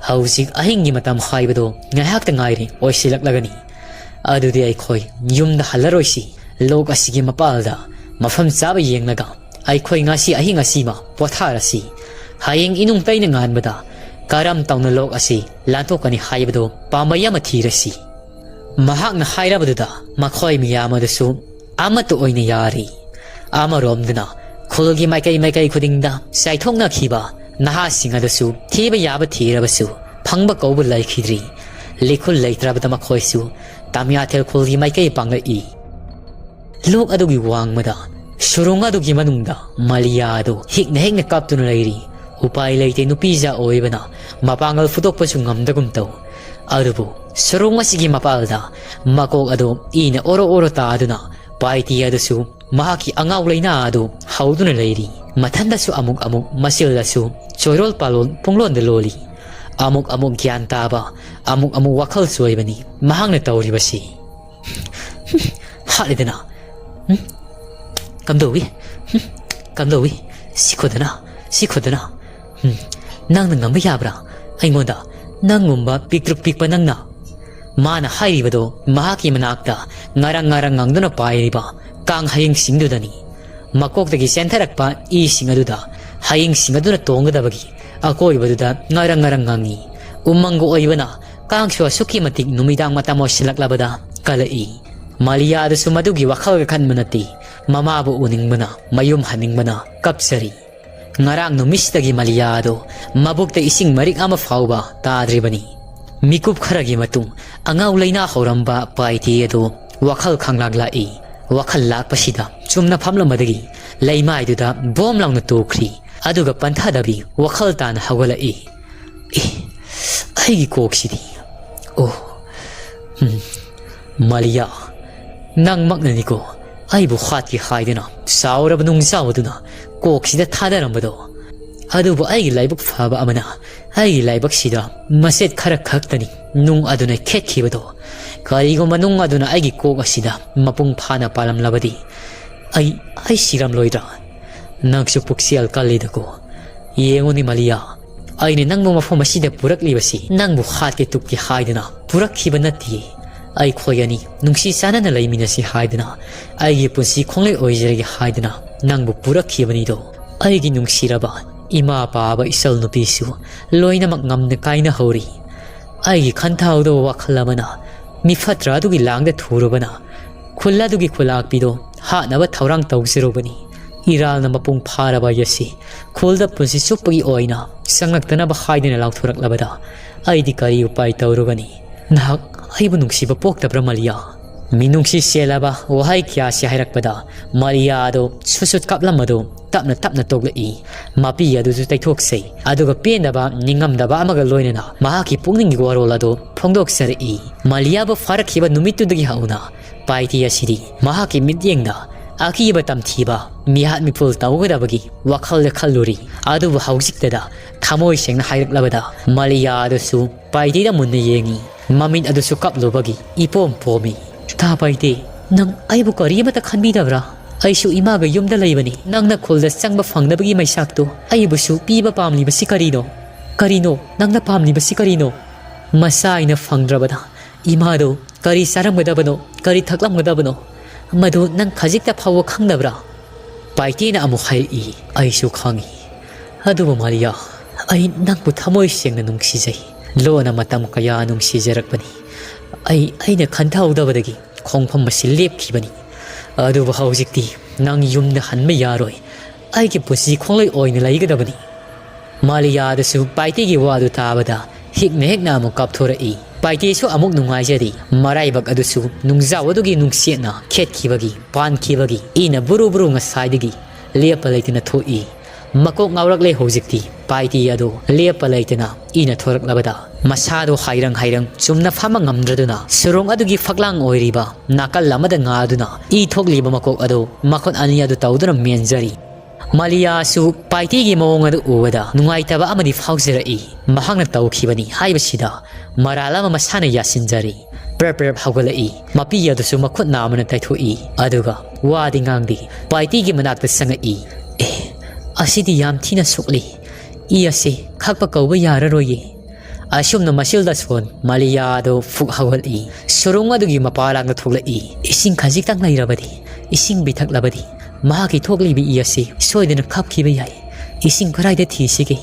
ꯍꯧꯖꯤꯛ ꯑꯍꯤꯡꯒꯤ ꯃꯇꯝ ꯍꯥꯏꯕꯗꯣ ꯉꯥꯏꯍꯥꯛꯇ ꯉꯥꯏꯔꯦ ꯑꯣꯏꯁꯤꯜꯂꯛꯂꯒꯅꯤ꯫ ꯑꯗꯨꯗꯤ ꯑꯩꯈꯣꯏ ꯌꯨꯝꯗ ꯍꯜꯂꯔꯣꯏꯁꯤ꯫ ꯂꯣꯛ ꯑꯁꯤꯒꯤ ꯃꯄꯥꯜꯗ ꯃꯐꯝ ꯆꯥꯕ ꯌꯦꯡꯂꯒ ꯑꯩꯈꯣꯏ ꯉꯁꯤ ꯑꯍꯤꯡ ꯑꯁꯤꯃ ꯄꯣꯊꯥꯔꯁꯤ꯫ ꯍꯌꯦꯡ ꯏꯅꯨꯡ ꯇꯩꯅ ꯉꯥꯟꯕꯗ ꯀꯔꯝ ꯇꯧꯅ ꯂꯣꯛ ꯑꯁꯤ ꯂꯥꯟꯊꯣꯛꯀꯅꯤ ꯍꯥꯏꯕꯗꯨ ꯄꯥꯝꯕꯩ ꯑꯃ ꯊꯤꯔꯁꯤ꯫" ꯃꯍꯥꯛꯅ ꯍꯥꯏꯔꯕꯗꯨꯗ ꯃꯈꯣꯏ ꯃꯤꯌꯥꯝ ꯑꯗꯨꯁꯨ ꯑꯃꯠꯇ ꯑꯣꯏꯅ ꯌꯥꯔꯤ꯫ ꯑꯃꯔꯣꯝꯗꯅ ꯈꯨꯜꯒꯤ ꯃꯥꯏꯀꯩ ꯃꯥꯏꯀꯩ ꯈꯨꯗꯤꯡꯗ ꯆꯥꯏꯊꯣꯛꯅꯈꯤꯕ ꯅꯍꯥꯁꯤꯡ ꯑꯗꯨꯁꯨ ꯊꯤꯕ ꯌꯥꯕ ꯊꯤꯔꯕꯁꯨ ꯐꯪꯕ ꯀꯧꯕ ꯂꯩꯈꯤꯗ꯭ꯔꯤ꯫ ꯂꯤꯈꯨꯜ ꯂꯩꯇ꯭ꯔꯕꯗ ꯃꯈꯣꯏꯁꯨ ꯇꯥꯃꯤꯌꯥꯊꯦꯜ ꯈꯨꯜꯒꯤ ꯃꯥꯏꯀꯩ ꯄꯥꯡꯂꯛꯏ꯫ ꯂꯣꯛ ꯑꯗꯨꯒꯤ ꯋꯥꯡꯃꯗ ꯁꯨꯔꯨꯡ ꯑꯗꯨꯒꯤ ꯃꯅꯨꯡꯗ ꯃꯥꯂꯤꯌꯥ ꯑꯗꯨ ꯍꯤꯛꯅ ꯍꯤꯛꯅ ꯀꯞꯇꯨꯅ ꯂꯩꯔꯤ꯫ ꯎꯄꯥꯏ ꯂꯩꯇꯦ, ꯅꯨꯄꯤꯖꯥ ꯑꯣꯏꯕꯅ ꯃꯄꯥꯡꯒꯜ ꯐꯨꯗꯣꯛꯄꯁꯨ ꯉꯝꯗꯒꯨꯝ ꯇꯧ꯫ ꯑꯗꯨꯕꯨ ꯁꯨꯔꯨꯡ ꯑꯁꯤꯒꯤ ꯃꯄꯥꯜꯗ ꯃꯀꯣꯛ ꯑꯗꯨ ꯏꯅ ꯑꯣꯔꯣ ꯑꯣꯔꯣ ꯇꯥꯗꯨꯅ ꯄꯥꯏꯇꯤ ꯑꯗꯨꯁꯨ ꯃꯍꯥꯛꯀꯤ ꯑꯉꯥꯎ ꯂꯩꯅꯥ ꯑꯗꯨ ꯍꯧꯗꯨꯅ ꯂꯩꯔꯤ꯫ ꯃꯊꯟꯗꯁꯨ ꯑꯃꯨꯛ ꯑꯃꯨꯛ ꯃꯆꯤꯜꯗꯁꯨ ꯆꯣꯏꯔꯣꯜ ꯄꯥꯂꯣꯜ ꯄꯨꯡꯂꯣꯟꯗ ꯂꯣꯜꯂꯤ꯫ ꯑꯃꯨꯛ ꯑꯃꯨꯛ ꯒ꯭ꯌꯥꯟ ꯇꯥꯕ, ꯑꯃꯨꯛ ꯑꯃꯨꯛ ꯋꯥꯈꯜ ꯆꯣꯏꯕꯅꯤ ꯃꯍꯥꯛꯅ ꯇꯧꯔꯤꯕꯁꯤ꯫ ꯍꯥꯠꯂꯦꯗꯅ꯫ ꯍꯨꯝ? ꯀꯝꯗꯧꯏ? ꯍꯨꯝ? ꯀꯝꯗꯧꯏ? ꯁꯤꯈꯣꯗꯅ, ꯁꯤꯈꯣꯗꯅ꯫ ꯍꯨꯝ? ꯅꯪꯅ ꯉꯝꯕ ꯌꯥꯕ꯭ꯔꯥ? ꯑꯩꯉꯣꯟꯗ ꯅꯪꯒꯨꯝꯕ ꯄꯤꯛꯇ꯭ꯔꯨꯛ ꯄꯤꯛꯄ ꯅꯪꯅ꯫ ꯃꯥꯅ ꯍꯥꯏꯔꯤꯕꯗꯣ ꯃꯍꯥꯛꯀꯤ ꯃꯅꯥꯛꯇ ꯉꯔꯪ ꯉꯔꯪ ꯉꯪꯗꯨꯅ ꯄꯥꯏꯔꯤꯕ ꯀꯥꯡ ꯍꯌꯤꯡꯁꯤꯡꯗꯨꯗꯅꯤ꯫ ꯃꯀꯣꯛꯇꯒꯤ ꯆꯦꯟꯊꯔꯛꯄ ꯏꯁꯤꯡ ꯑꯗꯨꯗ ꯍꯌꯤꯡꯁꯤꯡ ꯑꯗꯨꯅ ꯇꯣꯡꯒꯗꯕꯒꯤ ꯑꯀꯣꯏꯕꯗꯨꯗ ꯉꯔꯪ ꯉꯔꯪ ꯉꯪꯉꯤ꯫ ꯎꯃꯪꯒ ꯑꯣꯏꯕꯅ ꯀꯥꯡꯁꯨ ꯑꯁꯨꯛꯀꯤ ꯃꯇꯤꯛ ꯅꯨꯃꯤꯗꯥꯡ ꯃꯇꯝ ꯑꯣꯏꯁꯤꯜꯂꯛꯂꯕꯗ ꯀꯜꯂꯛꯏ꯫ ꯃꯥꯂꯤꯌꯥꯗꯨꯁꯨ ꯃꯗꯨꯒꯤ ꯋꯥꯈꯜꯒ ꯈꯟꯕ ꯅꯠꯇꯦ꯫ ꯃꯃꯥꯕꯨ ꯎꯅꯤꯡꯕꯅ, ꯃꯌꯨꯝ ꯍꯟꯅꯤꯡꯕꯅ ꯀꯞꯆꯔꯤ꯫ ꯉꯔꯥꯡ ꯅꯨꯃꯤꯠꯁꯤꯗꯒꯤ ꯃꯥꯂꯤꯌꯥ ꯑꯗꯨ ꯃꯕꯨꯛꯇ ꯏꯁꯤꯡ ꯃꯔꯤꯛ ꯑꯃ ꯐꯥꯎꯕ ꯇꯥꯗ꯭ꯔꯤꯕꯅꯤ꯫ ꯃꯤꯀꯨꯞ ꯈꯔꯒꯤ ꯃꯇꯨꯡ ꯑꯉꯥꯎ ꯂꯩꯅꯥ ꯍꯧꯔꯝꯕ ꯄꯥꯏꯇꯤ ꯑꯗꯨ ꯋꯥꯈꯜ ꯈꯪꯂꯥꯛ ꯂꯥꯛꯏ꯫ ꯋꯥꯈꯜ ꯂꯥꯛꯄꯁꯤꯗ ꯆꯨꯝꯅ ꯐꯝꯂꯝꯕꯗꯒꯤ ꯂꯩꯃꯥꯏꯗꯨꯗ ꯕꯣꯝ ꯂꯥꯎꯅ ꯇꯨꯈ꯭ꯔꯤ꯫ ꯑꯗꯨꯒ ꯄꯟꯊꯥꯗꯕꯤ ꯋꯥꯈꯜ ꯇꯥꯅ ꯍꯧꯒꯠꯂꯛꯏ꯫ ꯑꯦ, ꯑꯩꯒꯤ ꯀꯣꯛꯁꯤꯗꯤ꯫ ꯑꯣ, ꯎꯝ, ꯃꯥꯂꯤꯌꯥ, ꯅꯪꯃꯛꯅꯅꯤꯀꯣ ꯑꯩꯕꯨ ꯍꯥꯠꯀꯦ ꯍꯥꯏꯗꯨꯅ ꯆꯥꯎꯔꯕ ꯅꯨꯡꯖꯥꯎ ꯑꯗꯨꯅ ꯀꯣꯛꯁꯤꯗ ꯊꯥꯗꯔꯝꯕꯗꯣ꯫ ꯑꯗꯨꯕꯨ ꯑꯩꯒꯤ ꯂꯥꯏꯕꯛ ꯐꯕ ꯑꯃꯅ ꯑꯩꯒꯤ ꯂꯥꯏꯕꯛꯁꯤꯗ ꯃꯆꯦꯠ ꯈꯔ ꯈꯛꯇꯅꯤ ꯅꯨꯡ ꯑꯗꯨꯅ ꯈꯦꯠꯈꯤꯕꯗꯣ꯫ ꯀꯔꯤꯒꯨꯝꯕ ꯅꯨꯡ ꯑꯗꯨꯅ ꯑꯩꯒꯤ ꯀꯣꯛ ꯑꯁꯤꯗ ꯃꯄꯨꯡ ꯐꯥꯅ ꯄꯥꯜꯂꯝꯂꯕꯗꯤ ꯑꯩ, ꯑꯩ ꯁꯤꯔꯝꯂꯣꯏꯗ꯭ꯔꯥ? ꯅꯪꯁꯨ ꯄꯨꯛꯆꯦꯜ ꯀꯜꯂꯤꯗꯀꯣ꯫ ꯌꯦꯡꯉꯨꯅꯤ ꯃꯥꯂꯤꯌꯥ, ꯑꯩꯅ ꯅꯪꯕꯨ ꯃꯐꯝ ꯑꯁꯤꯗ ꯄꯨꯔꯛꯂꯤꯕꯁꯤ ꯅꯪꯕꯨ ꯍꯥꯠꯀꯦ ꯇꯨꯞꯀꯦ ꯍꯥꯏꯗꯨꯅ ꯄꯨꯔꯛꯈꯤꯕ ꯅꯠꯇꯦ꯫ ꯑꯩꯈꯣꯏ ꯑꯅꯤ ꯅꯨꯡꯁꯤ ꯆꯥꯟꯅꯅ ꯂꯩꯃꯤꯟꯅꯁꯤ ꯍꯥꯏꯗꯨꯅ, ꯑꯩꯒꯤ ꯄꯨꯟꯁꯤ ꯈꯣꯡꯂꯩ ꯑꯣꯏꯖꯔꯒꯦ ꯍꯥꯏꯗꯨꯅ ꯅꯪꯕꯨ ꯄꯨꯔꯛꯈꯤꯕꯅꯤꯗꯣ꯫ ꯑꯩꯒꯤ ꯅꯨꯡꯁꯤꯔꯕ ꯏꯃꯥ ꯄꯥꯕ ꯏꯆꯜ ꯅꯨꯄꯤꯁꯨ ꯂꯣꯏꯅꯃꯛ ꯉꯝꯅ ꯀꯥꯏꯅꯍꯧꯔꯤ꯫ ꯑꯩꯒꯤ ꯈꯟꯊꯍꯧꯗꯕ ꯋꯥꯈꯜ ꯑꯃꯅ ꯃꯤꯐꯠꯇ꯭ꯔ ꯑꯗꯨꯒꯤ ꯂꯥꯡꯗ ꯊꯨꯔꯨꯕꯅ ꯈꯨꯜ ꯑꯗꯨꯒꯤ ꯈꯨꯜꯂꯥꯛꯄꯤꯗꯣ ꯍꯥꯠꯅꯕ ꯊꯧꯔꯥꯡ ꯇꯧꯖꯔꯨꯕꯅꯤ꯫ ꯏꯔꯥꯜꯅ ꯃꯄꯨꯡ ꯐꯥꯔꯕ ꯑꯩ ꯑꯁꯤ ꯈꯨꯜꯗ ꯄꯨꯟꯁꯤ ꯆꯨꯞꯄꯒꯤ ꯑꯣꯏꯅ ꯆꯪꯂꯛꯇꯅꯕ ꯍꯥꯏꯗꯨꯅ ꯂꯥꯎꯊꯣꯔꯛꯂꯕꯗ ꯑꯩꯗꯤ ꯀꯔꯤ ꯎꯄꯥꯏ ꯇꯧꯔꯨꯒꯅꯤ? ꯅꯍꯥꯛ ꯑꯩꯕꯨ ꯅꯨꯡꯁꯤꯕ ꯄꯣꯛꯇꯕ꯭ꯔꯥ, ꯃꯥꯂꯤꯌꯥ? ꯃꯤꯅꯨꯡꯁꯤ ꯆꯦꯜꯂꯕ ꯋꯥꯍꯩ ꯀꯌꯥꯁꯤ ꯍꯥꯏꯔꯛꯄꯗ ꯃꯥꯂꯤꯌꯥ ꯑꯗꯨ ꯁꯨꯠ ꯁꯨꯠ ꯀꯥꯞꯂꯝꯕꯗꯨ ꯇꯞꯅ ꯇꯞꯅ ꯇꯣꯛꯂꯛꯏ꯫ ꯃꯄꯤ ꯑꯗꯨꯁꯨ ꯇꯩꯊꯣꯛꯆꯩ, ꯑꯗꯨꯒ ꯄꯦꯟꯗꯕ, ꯅꯤꯡꯉꯝꯗꯕ ꯑꯃꯒ ꯂꯣꯏꯅꯅ ꯃꯍꯥꯛꯀꯤ ꯄꯨꯛꯅꯤꯡꯒꯤ ꯋꯥꯔꯣꯜ ꯑꯗꯨ ꯐꯣꯡꯗꯣꯛꯆꯔꯛꯏ꯫ ꯃꯥꯂꯤꯌꯥꯕꯨ ꯐꯥꯔꯛꯈꯤꯕ ꯅꯨꯃꯤꯠꯇꯨꯗꯒꯤ ꯍꯧꯅ ꯄꯥꯏꯇꯤ ꯑꯁꯤꯗꯤ ꯃꯍꯥꯛꯀꯤ ꯃꯤꯠꯌꯦꯡꯗ ꯑꯀꯤꯕ ꯇꯝꯊꯤꯕ, ꯃꯤꯍꯥꯠ ꯃꯤꯄꯨꯟ ꯇꯧꯒꯗꯕꯒꯤ ꯋꯥꯈꯜꯗ ꯈꯜꯂꯨꯔꯤ꯫ ꯑꯗꯨꯕꯨ ꯍꯧꯖꯤꯛꯇꯗ ꯊꯃꯣꯏ ꯁꯦꯡꯅ ꯍꯥꯏꯔꯛꯂꯕꯗ ꯃꯥꯂꯤꯌꯥ ꯑꯗꯨꯁꯨ ꯄꯥꯏꯇꯤꯗ ꯃꯨꯟꯅ ꯌꯦꯡꯉꯤ꯫ ꯃꯃꯤꯠ ꯑꯗꯨꯁꯨ ꯀꯞꯂꯨꯕꯒꯤ ꯏꯄꯣꯝ ꯄꯣꯝꯃꯤ꯫ ꯇꯥ ꯄꯥꯏꯇꯤ, ꯅꯪ ꯑꯩꯕꯨ ꯀꯔꯤ ꯑꯃꯠꯇ ꯈꯟꯕꯤꯗꯕ꯭ꯔꯥ? ꯑꯩꯁꯨ ꯏꯃꯥꯒ ꯌꯨꯝꯗ ꯂꯩꯕꯅꯤ꯫ ꯅꯪꯅ ꯈꯨꯜꯗ ꯆꯪꯕ ꯐꯪꯗꯕꯒꯤ ꯃꯩꯁꯥꯛꯇꯨ ꯑꯩꯕꯨꯁꯨ ꯄꯤꯕ ꯄꯥꯝꯂꯤꯕꯁꯤ ꯀꯔꯤꯅꯣ? ꯀꯔꯤꯅꯣ? ꯅꯪꯅ ꯄꯥꯝꯂꯤꯕꯁꯤ ꯀꯔꯤꯅꯣ? ꯃꯆꯥ ꯑꯩꯅ ꯐꯪꯗ꯭ꯔꯕꯗ ꯏꯃꯥꯗꯨ ꯀꯔꯤ ꯆꯥꯔꯝꯒꯗꯕꯅꯣ, ꯀꯔꯤ ꯊꯛꯂꯝꯒꯗꯕꯅꯣ? "ꯃꯗꯨ ꯅꯪ ꯈꯖꯤꯛꯇ ꯐꯥꯎꯕ ꯈꯪꯗꯕ꯭ꯔꯥ?" ꯄꯥꯏꯇꯤꯅ ꯑꯃꯨꯛ ꯍꯥꯏꯔꯛꯏ꯫ "ꯑꯩꯁꯨ ꯈꯪꯏ꯫ ꯑꯗꯨꯕꯨ ꯃꯥꯂꯤꯌꯥ, ꯑꯩ ꯅꯪꯕꯨ ꯊꯃꯣꯏ ꯁꯦꯡꯅ ꯅꯨꯡꯁꯤꯖꯩ꯫ ꯂꯣꯟꯅ ꯃꯇꯝ ꯀꯌꯥ ꯅꯨꯡꯁꯤꯖꯔꯛꯄꯅꯤ꯫ ꯑꯩ, ꯑꯩꯅ ꯈꯟꯊꯍꯧꯗꯕꯗꯒꯤ ꯈꯣꯡꯐꯝ ꯑꯁꯤ ꯂꯦꯞꯈꯤꯕꯅꯤ꯫ ꯑꯗꯨꯕꯨ ꯍꯧꯖꯤꯛꯇꯤ ꯅꯪ ꯌꯨꯝꯗ ꯍꯟꯕ ꯌꯥꯔꯣꯏ꯫ ꯑꯩꯒꯤ ꯄꯨꯟꯁꯤ ꯈꯣꯡꯂꯩ ꯑꯣꯏꯅ ꯂꯩꯒꯗꯕꯅꯤ꯫" ꯃꯥꯂꯤꯌꯥꯗꯁꯨ ꯄꯥꯏꯇꯤꯒꯤ ꯋꯥꯗꯨ ꯇꯥꯕꯗ ꯍꯤꯛꯅ ꯍꯤꯛꯅ ꯑꯃꯨꯛ ꯀꯥꯞꯊꯣꯔꯛꯏ꯫ ꯄꯥꯏꯇꯤꯁꯨ ꯑꯃꯨꯛ ꯅꯨꯡꯉꯥꯏꯖꯔꯤ꯫ ꯃꯔꯥꯏꯕꯛ ꯑꯗꯨꯁꯨ ꯅꯨꯡꯖꯥꯎ ꯑꯗꯨꯒꯤ ꯅꯨꯡꯁꯤꯠꯅ ꯈꯦꯠꯈꯤꯕꯒꯤ, ꯄꯥꯟꯈꯤꯕꯒꯤ ꯏꯅ ꯕꯨꯔꯨ ꯕꯨꯔꯨ ꯉꯁꯥꯏꯗꯒꯤ ꯂꯦꯞꯄ ꯂꯩꯇꯅ ꯊꯣꯛꯏ꯫ ꯃꯀꯣꯛ ꯉꯥꯎꯔꯛꯂꯦ ꯍꯧꯖꯤꯛꯇꯤ꯫ ꯄꯥꯏꯇꯤ ꯑꯗꯨ ꯂꯦꯞꯄ ꯂꯩꯇꯅ ꯏꯅ ꯊꯣꯔꯛꯂꯕꯗ ꯃꯁꯥꯗꯣ ꯍꯥꯏꯔꯪ ꯍꯥꯏꯔꯪ ꯆꯨꯝꯅ ꯐꯝꯕ ꯉꯝꯗ꯭ꯔꯗꯨꯅ ꯁꯨꯔꯨꯡ ꯑꯗꯨꯒꯤ ꯐꯛꯂꯥꯡ ꯑꯣꯏꯔꯤꯕ ꯅꯥꯀꯜ ꯑꯃꯗ ꯉꯥꯗꯨꯅ ꯏ ꯊꯣꯛꯂꯤꯕ ꯃꯀꯣꯛ ꯑꯗꯨ ꯃꯈꯨꯠ ꯑꯅꯤ ꯑꯗꯨ ꯇꯧꯗꯨꯅ ꯃꯦꯟꯖꯔꯤ꯫ ꯃꯥꯂꯤꯌꯥꯁꯨ ꯄꯥꯏꯇꯤꯒꯤ ꯃꯑꯣꯡ ꯑꯗꯨ ꯎꯕꯗ ꯅꯨꯡꯉꯥꯏꯇꯕ ꯑꯃꯗꯤ ꯐꯥꯎꯖꯔꯛꯏ꯫ ꯃꯍꯥꯛꯅ ꯇꯧꯈꯤꯕꯅꯤ ꯍꯥꯏꯕꯁꯤꯗ ꯃꯔꯥꯜ ꯑꯃ ꯃꯁꯥꯅ ꯌꯥꯁꯤꯟꯖꯔꯤ꯫ ꯄ꯭ꯔꯞ ꯄ꯭ꯔꯞ ꯍꯧꯒꯠꯂꯛꯏ꯫ ꯃꯄꯤ ꯑꯗꯨꯁꯨ ꯃꯈꯨꯠ ꯅꯥꯝꯃꯅ ꯇꯩꯊꯣꯛꯏ꯫ ꯑꯗꯨꯒ ꯋꯥꯗꯤ ꯉꯥꯡꯗꯦ꯫ ꯄꯥꯏꯇꯤꯒꯤ ꯃꯅꯥꯛꯇ ꯆꯪꯉꯛꯏ꯫ "ꯑꯦ, ꯑꯁꯤꯗꯤ ꯌꯥꯝ ꯊꯤꯅ ꯁꯣꯛꯂꯤ꯫ ꯏ ꯑꯁꯤ ꯈꯛꯄ ꯀꯧꯕ ꯌꯥꯔꯔꯣꯏꯌꯦ꯫" ꯑꯁꯨꯝꯅ ꯃꯁꯤꯜꯗ ꯁꯣꯟ ꯃꯥꯂꯤꯌꯥꯗꯨ ꯐꯨꯛ ꯍꯧꯒꯠꯂꯛꯏ꯫ ꯁꯨꯔꯨꯡ ꯑꯗꯨꯒꯤ ꯃꯄꯥꯂꯥꯡꯗ ꯊꯣꯛꯂꯛꯏ꯫ "ꯏꯁꯤꯡ ꯈꯖꯤꯛꯇꯪ ꯂꯩꯔꯕꯗꯤ, ꯏꯁꯤꯡ ꯄꯤꯊꯛꯂꯕꯗꯤ ꯃꯍꯥꯛꯀꯤ ꯊꯣꯛꯂꯤꯕ ꯏ ꯑꯁꯤ ꯁꯣꯏꯗꯅ ꯈꯞꯈꯤꯕ ꯌꯥꯏ꯫ ꯏꯁꯤꯡ ꯀꯗꯥꯏꯗ ꯊꯤꯁꯤꯒꯦ?"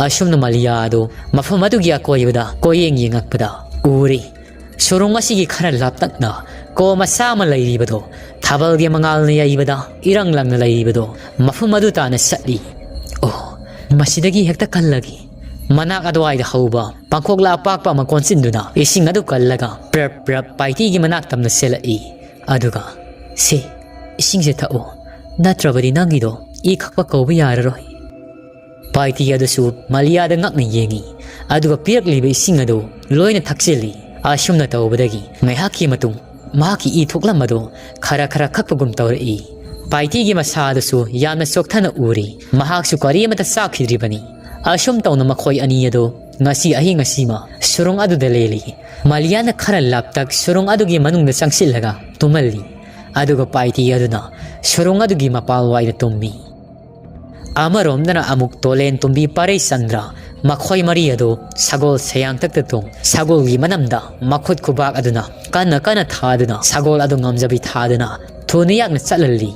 ꯑꯁꯨꯝꯅ ꯃꯥꯂꯤꯌꯥꯗꯨ ꯃꯐꯝ ꯑꯗꯨꯒꯤ ꯑꯀꯣꯏꯕꯗ ꯀꯣꯌꯦꯡ ꯌꯦꯡꯉꯛꯄꯗ ꯎꯔꯦ꯫ ꯁꯨꯔꯨꯡ ꯑꯁꯤꯒꯤ ꯈꯔ ꯂꯥꯞꯇꯛꯅ ꯀꯣ ꯃꯆꯥ ꯑꯃ ꯂꯩꯔꯤꯕꯗꯣ, ꯊꯥꯕꯜꯒꯤ ꯃꯉꯥꯜꯅ ꯌꯩꯕꯗ ꯏꯔꯪ ꯂꯪꯅ ꯂꯩꯔꯤꯕꯗꯣ, ꯃꯐꯝ ꯑꯗꯨ ꯇꯥꯅ ꯆꯠꯂꯤ꯫ "ꯑꯣ, ꯃꯁꯤꯗꯒꯤ ꯍꯦꯛꯇ ꯀꯜꯂꯒꯦ꯫" ꯃꯅꯥꯛ ꯑꯗꯨꯋꯥꯏꯗ ꯍꯧꯕ ꯄꯥꯡꯈꯣꯛꯂꯥ ꯑꯄꯥꯛꯄ ꯑꯃ ꯀꯣꯟꯁꯤꯟꯗꯨꯅ ꯏꯁꯤꯡ ꯑꯗꯨ ꯀꯜꯂꯒ ꯄ꯭ꯔꯞ ꯄ꯭ꯔꯞ ꯄꯥꯏꯇꯤꯒꯤ ꯃꯅꯥꯛ ꯇꯝꯅ ꯆꯦꯜꯂꯛꯏ꯫ ꯑꯗꯨꯒ, "ꯁꯦ, ꯏꯁꯤꯡꯁꯦ ꯊꯛꯎ, ꯅꯠꯇ꯭ꯔꯕꯗꯤ ꯅꯪꯒꯤꯗꯣ ꯏ ꯈꯛꯄ ꯀꯧꯕ ꯌꯥꯔꯔꯣꯏ꯫" ꯄꯥꯏꯇꯤ ꯑꯗꯨꯁꯨ ꯃꯥꯂꯤꯌꯥꯗ ꯉꯛꯅ ꯌꯦꯡꯉꯤ꯫ ꯑꯗꯨꯒ ꯄꯤꯔꯛꯂꯤꯕ ꯏꯁꯤꯡ ꯑꯗꯨ ꯂꯣꯏꯅ ꯊꯛꯆꯤꯜꯂꯤ꯫ ꯑꯁꯨꯝꯅ ꯇꯧꯕꯗꯒꯤ ꯉꯥꯏꯍꯥꯛꯀꯤ ꯃꯇꯨꯡ ꯃꯍꯥꯛꯀꯤ ꯏ ꯊꯣꯛꯂꯝꯕꯗꯨ ꯈꯔ ꯈꯔ ꯈꯛꯄꯒꯨꯝ ꯇꯧꯔꯛꯏ꯫ ꯄꯥꯏꯇꯤꯒꯤ ꯃꯁꯥ ꯑꯗꯨꯁꯨ ꯌꯥꯝꯅ ꯆꯣꯛꯊꯅ ꯎꯔꯤ꯫ ꯃꯍꯥꯛꯁꯨ ꯀꯔꯤ ꯑꯃꯠꯇ ꯆꯥꯈꯤꯗ꯭ꯔꯤꯕꯅꯤ꯫ ꯑꯁꯨꯝ ꯇꯧꯅ ꯃꯈꯣꯏ ꯑꯅꯤ ꯑꯗꯨ ꯉꯁꯤ ꯑꯍꯤꯡ ꯑꯁꯤꯃ ꯁꯨꯔꯨꯡ ꯑꯗꯨꯗ ꯂꯦꯜꯂꯤ꯫ ꯃꯥꯂꯤꯌꯥꯅ ꯈꯔ ꯂꯥꯞꯇꯛ ꯁꯨꯔꯨꯡ ꯑꯗꯨꯒꯤ ꯃꯅꯨꯡꯗ ꯆꯪꯁꯤꯜꯂꯒ ꯇꯨꯝꯍꯜꯂꯤ꯫ ꯑꯗꯨꯒ ꯄꯥꯏꯇꯤ ꯑꯗꯨꯅ ꯁꯨꯔꯨꯡ ꯑꯗꯨꯒꯤ ꯃꯄꯥꯜꯋꯥꯏꯗ ꯇꯨꯝꯃꯤ꯫ ꯑꯃꯔꯣꯝꯗꯅ ꯑꯃꯨꯛ ꯇꯣꯂꯦꯟ ꯇꯨꯝꯕꯤ ꯄꯥꯔꯩ ꯆꯟꯗ꯭ꯔ ꯃꯈꯣꯏ ꯃꯔꯤ ꯑꯗꯨ ꯁꯒꯣꯜ ꯁꯌꯥꯡꯊꯛꯇ ꯇꯣꯡ, ꯁꯒꯣꯜꯒꯤ ꯃꯅꯝꯗ ꯃꯈꯨꯠ ꯈꯨꯕꯥꯛ ꯑꯗꯨꯅ ꯀꯟꯅ ꯀꯟꯅ ꯊꯥꯗꯨꯅ ꯁꯒꯣꯜ ꯑꯗꯨ ꯉꯝꯖꯕꯤ ꯊꯥꯗꯨꯅ ꯊꯨꯅ ꯌꯥꯡꯅ ꯆꯠꯍꯜꯂꯤ꯫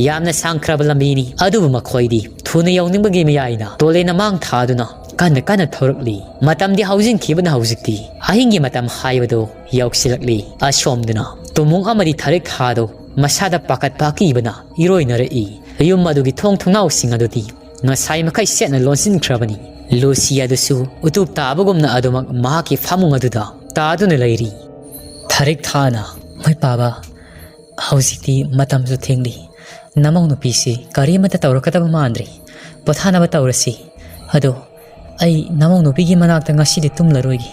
ꯌꯥꯝꯅ ꯁꯥꯡꯈ꯭ꯔꯕ ꯂꯝꯕꯤꯅꯤ, ꯑꯗꯨꯕꯨ ꯃꯈꯣꯏꯗꯤ ꯊꯨꯅ ꯌꯧꯅꯤꯡꯕꯒꯤ ꯃꯌꯥꯏꯅ ꯇꯣꯂꯦꯅ ꯃꯥꯡ ꯊꯥꯗꯨꯅ ꯀꯟꯅ ꯀꯟꯅ ꯊꯧꯔꯛꯂꯤ꯫ ꯃꯇꯝꯗꯤ ꯍꯧꯖꯤꯟꯈꯤꯕꯅ ꯍꯧꯖꯤꯛꯇꯤ ꯑꯍꯤꯡꯒꯤ ꯃꯇꯝ ꯍꯥꯏꯕꯗꯨ ꯌꯧꯁꯤꯜꯂꯛꯂꯤ꯫ ꯑꯁꯣꯝꯗꯅ ꯇꯨꯃꯨꯡ ꯑꯃꯗꯤ ꯊꯔꯤꯛ ꯊꯥꯗꯨ ꯃꯁꯥꯗ ꯄꯥꯈꯠꯄ ꯑꯀꯤꯕꯅ ꯏꯔꯣꯏꯅꯔꯛꯏ꯫ ꯌꯨꯝ ꯑꯗꯨꯒꯤ ꯊꯣꯡ ꯊꯣꯡꯅꯥꯎꯁꯤꯡ ꯑꯗꯨꯗꯤ ꯉꯁꯥꯏ ꯃꯈꯩ ꯁꯦꯠꯅ ꯂꯣꯟꯁꯤꯟꯈ꯭ꯔꯕꯅꯤ꯫ ꯂꯨꯁꯤ ꯑꯗꯨꯁꯨ ꯎꯇꯨꯞ ꯇꯥꯕꯒꯨꯝꯅ ꯑꯗꯨꯃꯛ ꯃꯍꯥꯛꯀꯤ ꯐꯃꯨꯡ ꯑꯗꯨꯗ ꯇꯥꯗꯨꯅ ꯂꯩꯔꯤ꯫ ꯊꯔꯤꯛ ꯊꯥꯅ, "ꯍꯣꯏ ꯄꯥꯕ, ꯍꯧꯖꯤꯛꯇꯤ ꯃꯇꯝꯁꯨ ꯊꯦꯡꯂꯤ꯫ ꯅꯃꯧ ꯅꯨꯄꯤꯁꯤ ꯀꯔꯤꯃꯠꯇ ꯇꯧꯔꯛꯀꯗꯕ ꯃꯥꯟꯗ꯭ꯔꯤ꯫ ꯄꯣꯊꯥꯅꯕ ꯇꯧꯔꯁꯤ꯫ ꯑꯗꯣ ꯑꯩ ꯅꯃꯧ ꯅꯨꯄꯤꯒꯤ ꯃꯅꯥꯛꯇ ꯉꯁꯤꯗꯤ ꯇꯨꯝꯂꯔꯣꯏꯒꯦ꯫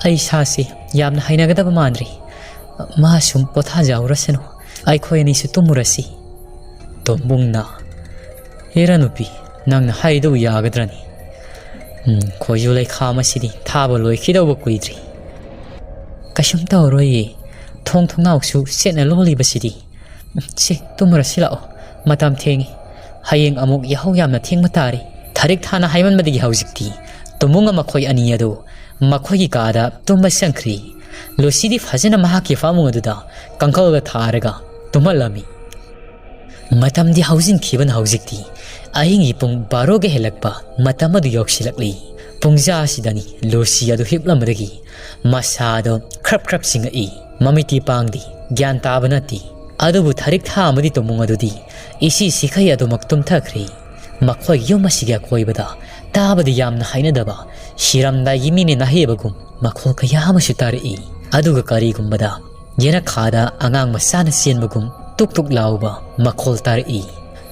ꯑꯩ ꯏꯁꯥꯁꯤ ꯌꯥꯝꯅ ꯍꯩꯅꯒꯗꯕ ꯃꯥꯟꯗ꯭ꯔꯤ꯫ ꯃꯥ ꯁꯨꯝ ꯄꯣꯊꯥꯖꯍꯧꯔꯁꯅꯨ꯫ ꯑꯩꯈꯣꯏ ꯑꯅꯤꯁꯨ ꯇꯨꯝꯃꯨꯔꯁꯤ꯫" ꯇꯣꯝꯕꯨꯡꯅ, "ꯍꯦꯔꯥ ꯅꯨꯄꯤ, ꯅꯪꯅ ꯍꯥꯏꯔꯤꯗꯨꯕꯨ ꯌꯥꯒꯗ꯭ꯔꯅꯤ? ꯎꯝ, ꯈꯣꯏꯖꯨ ꯂꯩꯈꯥ ꯃꯁꯤꯗꯤ ꯊꯥꯕ ꯂꯣꯏꯈꯤꯗꯧꯕ ꯀꯨꯏꯗ꯭ꯔꯤ꯫" "ꯀꯩꯁꯨꯝ ꯇꯧꯔꯣꯏꯌꯦ, ꯊꯣꯡ ꯊꯣꯡꯅꯥꯎꯁꯨ ꯁꯦꯠꯅ ꯂꯣꯜꯂꯤꯕꯁꯤꯗꯤ꯫ ꯎꯝ, ꯁꯦ, ꯇꯨꯝꯃꯨꯔꯁꯤ ꯂꯥꯛꯑꯣ, ꯃꯇꯝ ꯊꯦꯡꯉꯤ꯫ ꯍꯌꯦꯡ ꯑꯃꯨꯛ ꯌꯥꯍꯧ ꯌꯥꯝꯅ ꯊꯦꯡꯕ ꯇꯥꯔꯦ꯫" ꯊꯔꯤꯛ ꯊꯥꯅ ꯍꯥꯏꯃꯟꯕꯗꯒꯤ ꯍꯧꯖꯤꯛꯇꯤ ꯇꯨꯃꯨꯡꯒ ꯃꯈꯣꯏ ꯑꯅꯤ ꯑꯗꯨ ꯃꯈꯣꯏꯒꯤ ꯀꯥꯗ ꯇꯨꯝꯕ ꯆꯪꯈ꯭ꯔꯤ꯫ ꯂꯨꯁꯤꯗꯤ ꯐꯖꯅ ꯃꯍꯥꯛꯀꯤ ꯐꯃꯨꯡ ꯑꯗꯨꯗ ꯀꯥꯡꯈꯜꯒ ꯊꯥꯔꯒ ꯇꯨꯝꯍꯜꯂꯝꯃꯤ꯫ ꯃꯇꯝꯗꯤ ꯍꯧꯖꯤꯟꯈꯤꯕꯅ ꯍꯧꯖꯤꯛꯇꯤ ꯑꯍꯤꯡꯒꯤ ꯄꯨꯡ ꯕꯥꯔꯣꯒ ꯍꯦꯜꯂꯛꯄ ꯃꯇꯝ ꯑꯗꯨ ꯌꯧꯁꯤꯜꯂꯛꯂꯤ꯫ ꯄꯨꯡꯖꯥ ꯑꯁꯤꯗꯅꯤ ꯂꯨꯁꯤ ꯑꯗꯨ ꯍꯤꯞꯂꯝꯕꯗꯒꯤ ꯃꯁꯥꯗꯣ ꯈ꯭ꯔꯞ ꯈ꯭ꯔꯞ ꯆꯤꯡꯉꯛꯏ꯫ ꯃꯃꯤꯠꯇꯤ ꯄꯥꯡꯗꯦ, ꯒ꯭ꯌꯥꯟ ꯇꯥꯕ ꯅꯠꯇꯦ꯫ ꯑꯗꯨꯕꯨ ꯊꯔꯤꯛ ꯊꯥ ꯑꯃꯗꯤ ꯇꯨꯃꯨꯡ ꯑꯗꯨꯗꯤ ꯏꯁꯤ ꯁꯤꯈꯩ ꯑꯗꯨꯃꯛ ꯇꯨꯝꯊꯈ꯭ꯔꯦ꯫ ꯃꯈꯣꯏꯒꯤ ꯌꯨꯝ ꯑꯁꯤꯒꯤ ꯑꯀꯣꯏꯕꯗ ꯇꯥꯕꯗ ꯌꯥꯝꯅ ꯍꯩꯅꯗꯕ ꯁꯤꯔꯝꯗꯥꯏꯒꯤ ꯃꯤꯅ ꯅꯥꯍꯦꯕꯒꯨꯝ ꯃꯈꯣꯜ ꯀꯌꯥ ꯑꯃꯁꯨ ꯇꯥꯔꯛꯏ꯫ ꯑꯗꯨꯒ ꯀꯔꯤꯒꯨꯝꯕꯗ ꯌꯦꯅꯈꯥꯗ ꯑꯉꯥꯡ ꯃꯆꯥꯅ ꯆꯦꯟꯕꯒꯨꯝ ꯇꯨꯛ ꯇꯨꯛ ꯂꯥꯎꯕ ꯃꯈꯣꯜ ꯇꯥꯔꯛꯏ꯫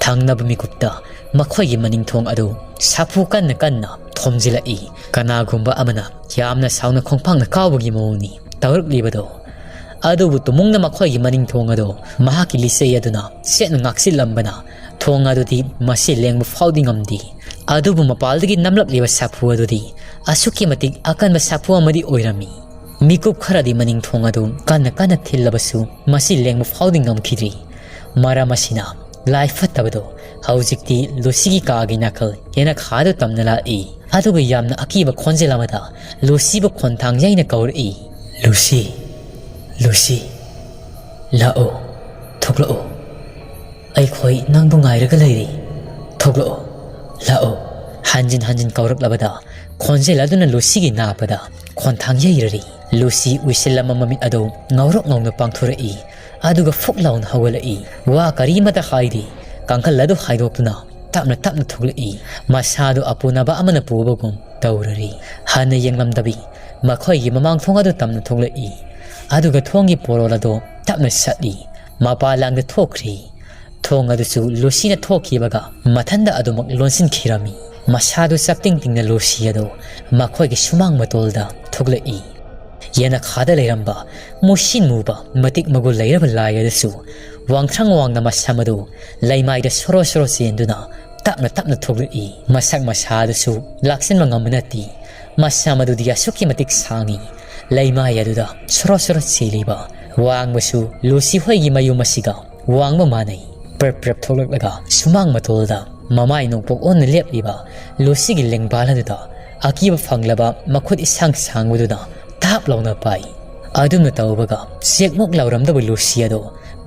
ꯊꯪꯅꯕ ꯃꯤꯀꯨꯞꯇ ꯃꯈꯣꯏꯒꯤ ꯃꯅꯤꯡ ꯊꯣꯡ ꯑꯗꯨ ꯁꯥꯐꯨ ꯀꯟꯅ ꯀꯟꯅ ꯊꯣꯝꯖꯤꯜꯂꯛꯏ꯫ ꯀꯅꯥꯒꯨꯝꯕ ꯑꯃꯅ ꯌꯥꯝꯅ ꯁꯥꯎꯅ ꯈꯣꯡꯄꯥꯛꯅ ꯀꯥꯎꯕꯒꯤ ꯃꯑꯣꯡꯅꯤ ꯇꯧꯔꯛꯂꯤꯕꯗꯣ꯫ ꯑꯗꯨꯕꯨ ꯇꯨꯃꯨꯡꯅ ꯃꯈꯣꯏꯒꯤ ꯃꯅꯤꯡ ꯊꯣꯡ ꯑꯗꯨ ꯃꯍꯥꯛꯀꯤ ꯂꯤꯆꯩ ꯑꯗꯨꯅ ꯆꯦꯠꯅ ꯉꯥꯛꯁꯤꯜꯂꯝꯕꯅ ꯊꯣꯡ ꯑꯗꯨꯗꯤ ꯃꯁꯤ ꯂꯦꯡꯕ ꯐꯥꯎꯗꯤ ꯉꯝꯗꯦ꯫ ꯑꯗꯨꯕꯨ ꯃꯄꯥꯜꯗꯒꯤ ꯅꯝꯂꯛꯂꯤꯕ ꯁꯥꯐꯨ ꯑꯗꯨꯗꯤ ꯑꯁꯨꯛꯀꯤ ꯃꯇꯤꯛ ꯑꯀꯟꯕ ꯁꯥꯐꯨ ꯑꯃꯗꯤ ꯑꯣꯏꯔꯝꯃꯤ꯫ ꯃꯤꯀꯨꯞ ꯈꯔꯗꯤ ꯃꯅꯤꯡ ꯊꯣꯡ ꯑꯗꯨ ꯀꯟꯅ ꯀꯟꯅ ꯊꯤꯜꯂꯕꯁꯨ ꯃꯁꯤ ꯂꯦꯡꯕ ꯐꯥꯎꯗꯤ ꯉꯝꯈꯤꯗ꯭ꯔꯤ꯫ ꯃꯔꯝ ꯑꯁꯤꯅ ꯂꯥꯏ ꯐꯠꯇꯕꯗꯣ ꯍꯧꯖꯤꯛꯇꯤ ꯂꯨꯁꯤꯒꯤ ꯀꯥꯒꯤ ꯅꯥꯀꯜ ꯌꯦꯅꯈꯥꯗꯨ ꯇꯝꯅ ꯂꯥꯛꯏ꯫ ꯑꯗꯨꯒ ꯌꯥꯝꯅ ꯑꯀꯤꯕ ꯈꯣꯟꯖꯦꯜ ꯑꯃꯗ ꯂꯨꯁꯤꯕꯨ ꯈꯣꯟꯊꯥꯡ ꯌꯩꯅ ꯀꯧꯔꯛꯏ꯫ "ꯂꯨꯁꯤ, ꯂꯨꯁꯤ, ꯂꯥꯛꯑꯣ, ꯊꯣꯛꯂꯛꯑꯣ꯫ ꯑꯩꯈꯣꯏ ꯅꯪꯕꯨ ꯉꯥꯏꯔꯒ ꯂꯩꯔꯤ꯫ ꯊꯣꯛꯂꯛꯑꯣ, ꯂꯥꯛꯑꯣ꯫" ꯍꯟꯖꯤꯟ ꯍꯟꯖꯤꯟ ꯀꯧꯔꯛꯂꯕꯗ ꯈꯣꯟꯖꯦꯜ ꯑꯗꯨꯅ ꯂꯨꯁꯤꯒꯤ ꯅꯥꯄꯗ ꯈꯣꯟꯊꯥꯡ ꯌꯩꯔꯔꯤ꯫ ꯂꯨꯁꯤ ꯎꯏꯁꯤꯜꯂꯝꯕ ꯃꯃꯤꯠ ꯑꯗꯨ ꯉꯧꯔꯣꯛ ꯉꯧꯅ ꯄꯥꯡꯊꯣꯔꯛꯏ꯫ ꯑꯗꯨꯒ ꯐꯨꯛ ꯂꯥꯎꯅ ꯍꯧꯒꯠꯂꯛꯏ꯫ ꯋꯥ ꯀꯔꯤꯃꯇ ꯍꯥꯏꯗꯦ꯫ ꯀꯥꯡꯈꯜ ꯑꯗꯨ ꯍꯥꯏꯗꯣꯛꯇꯨꯅ ꯇꯞꯅ ꯇꯞꯅ ꯊꯣꯛꯂꯛꯏ꯫ ꯃꯁꯥꯗꯨ ꯑꯄꯨꯅꯕ ꯑꯃꯅ ꯄꯨꯕꯒꯨꯝ ꯇꯧꯔꯔꯤ꯫ ꯍꯟꯅ ꯌꯦꯡꯂꯝꯗꯕꯤ ꯃꯈꯣꯏꯒꯤ ꯃꯃꯥꯡ ꯊꯣꯡ ꯑꯗꯨ ꯇꯞꯅ ꯊꯣꯛꯂꯛꯏ꯫ ꯑꯗꯨꯒ ꯊꯣꯡꯒꯤ ꯄꯣꯔꯣꯜ ꯑꯗꯨ ꯇꯞꯅ ꯁꯠꯂꯤ꯫ ꯃꯄꯥꯟ ꯂꯥꯡꯗ ꯊꯣꯛꯈ꯭ꯔꯤ꯫ ꯊꯣꯡ ꯑꯗꯨꯁꯨ ꯂꯨꯁꯤꯅ ꯊꯣꯛꯈꯤꯕꯒ ꯃꯊꯟꯗ ꯑꯗꯨꯃꯛ ꯂꯣꯟꯁꯤꯟꯈꯤꯔꯝꯃꯤ꯫ ꯃꯁꯥꯗꯨ ꯆꯞꯇꯤꯡ ꯇꯤꯡꯅ ꯂꯨꯁꯤ ꯑꯗꯨ ꯃꯈꯣꯏꯒꯤ ꯁꯨꯃꯥꯡ ꯃꯇꯣꯜꯗ ꯊꯣꯛꯂꯛꯏ꯫ ꯌꯦꯅꯈꯥꯗ ꯂꯩꯔꯝꯕ ꯃꯨꯁꯤꯟ ꯃꯨꯕ ꯃꯇꯤꯛ ꯃꯒꯨꯟ ꯂꯩꯔꯕ ꯂꯥꯏ ꯑꯗꯨꯁꯨ ꯋꯥꯡꯊ꯭ꯔꯪ ꯋꯥꯡꯅ ꯃꯁꯝ ꯑꯗꯨ ꯂꯩꯃꯥꯏꯗ ꯁꯣꯔꯣ ꯁꯣꯔꯣ ꯆꯦꯟꯗꯨꯅ ꯇꯞꯅ ꯇꯞꯅ ꯊꯣꯛꯂꯛꯏ꯫ ꯃꯁꯛ ꯃꯁꯥ ꯑꯗꯨꯁꯨ ꯂꯥꯛꯁꯤꯟꯕ ꯉꯝꯕ ꯅꯠꯇꯦ꯫ ꯃꯁꯝ ꯑꯗꯨꯗꯤ ꯑꯁꯨꯛꯀꯤ ꯃꯇꯤꯛ ꯁꯥꯡꯉꯤ꯫ ꯂꯩꯃꯥꯏ ꯑꯗꯨꯗ ꯁꯣꯔꯣ ꯁꯣꯔꯣ ꯆꯦꯜꯂꯤꯕ ꯋꯥꯡꯕꯁꯨ ꯂꯨꯁꯤ ꯍꯣꯏꯒꯤ ꯃꯌꯨꯝ ꯑꯁꯤꯒ ꯋꯥꯡꯕ ꯃꯥꯟꯅꯩ꯫ ꯄ꯭ꯔꯞ ꯄ꯭ꯔꯞ ꯊꯣꯛꯂꯛꯂꯒ ꯁꯨꯃꯥꯡ ꯃꯇꯣꯜꯗ ꯃꯃꯥꯏ ꯅꯣꯡꯄꯣꯛ ꯑꯣꯟꯅ ꯂꯦꯞꯂꯤꯕ ꯂꯨꯁꯤꯒꯤ ꯂꯦꯡꯕꯥꯜ ꯑꯗꯨꯗ ꯑꯀꯤꯕ ꯐꯪꯂꯕ ꯃꯈꯨꯠ ꯏꯁꯥꯡ ꯁꯥꯡꯕꯗꯨꯅ ꯇꯥꯞ ꯂꯥꯎꯅ ꯄꯥꯏ꯫ ꯑꯗꯨꯝꯅ ꯇꯧꯕꯒ ꯆꯦꯛꯃꯨꯛ ꯂꯥꯎꯔꯝꯗꯕ ꯂꯨꯁꯤ ꯑꯗꯣ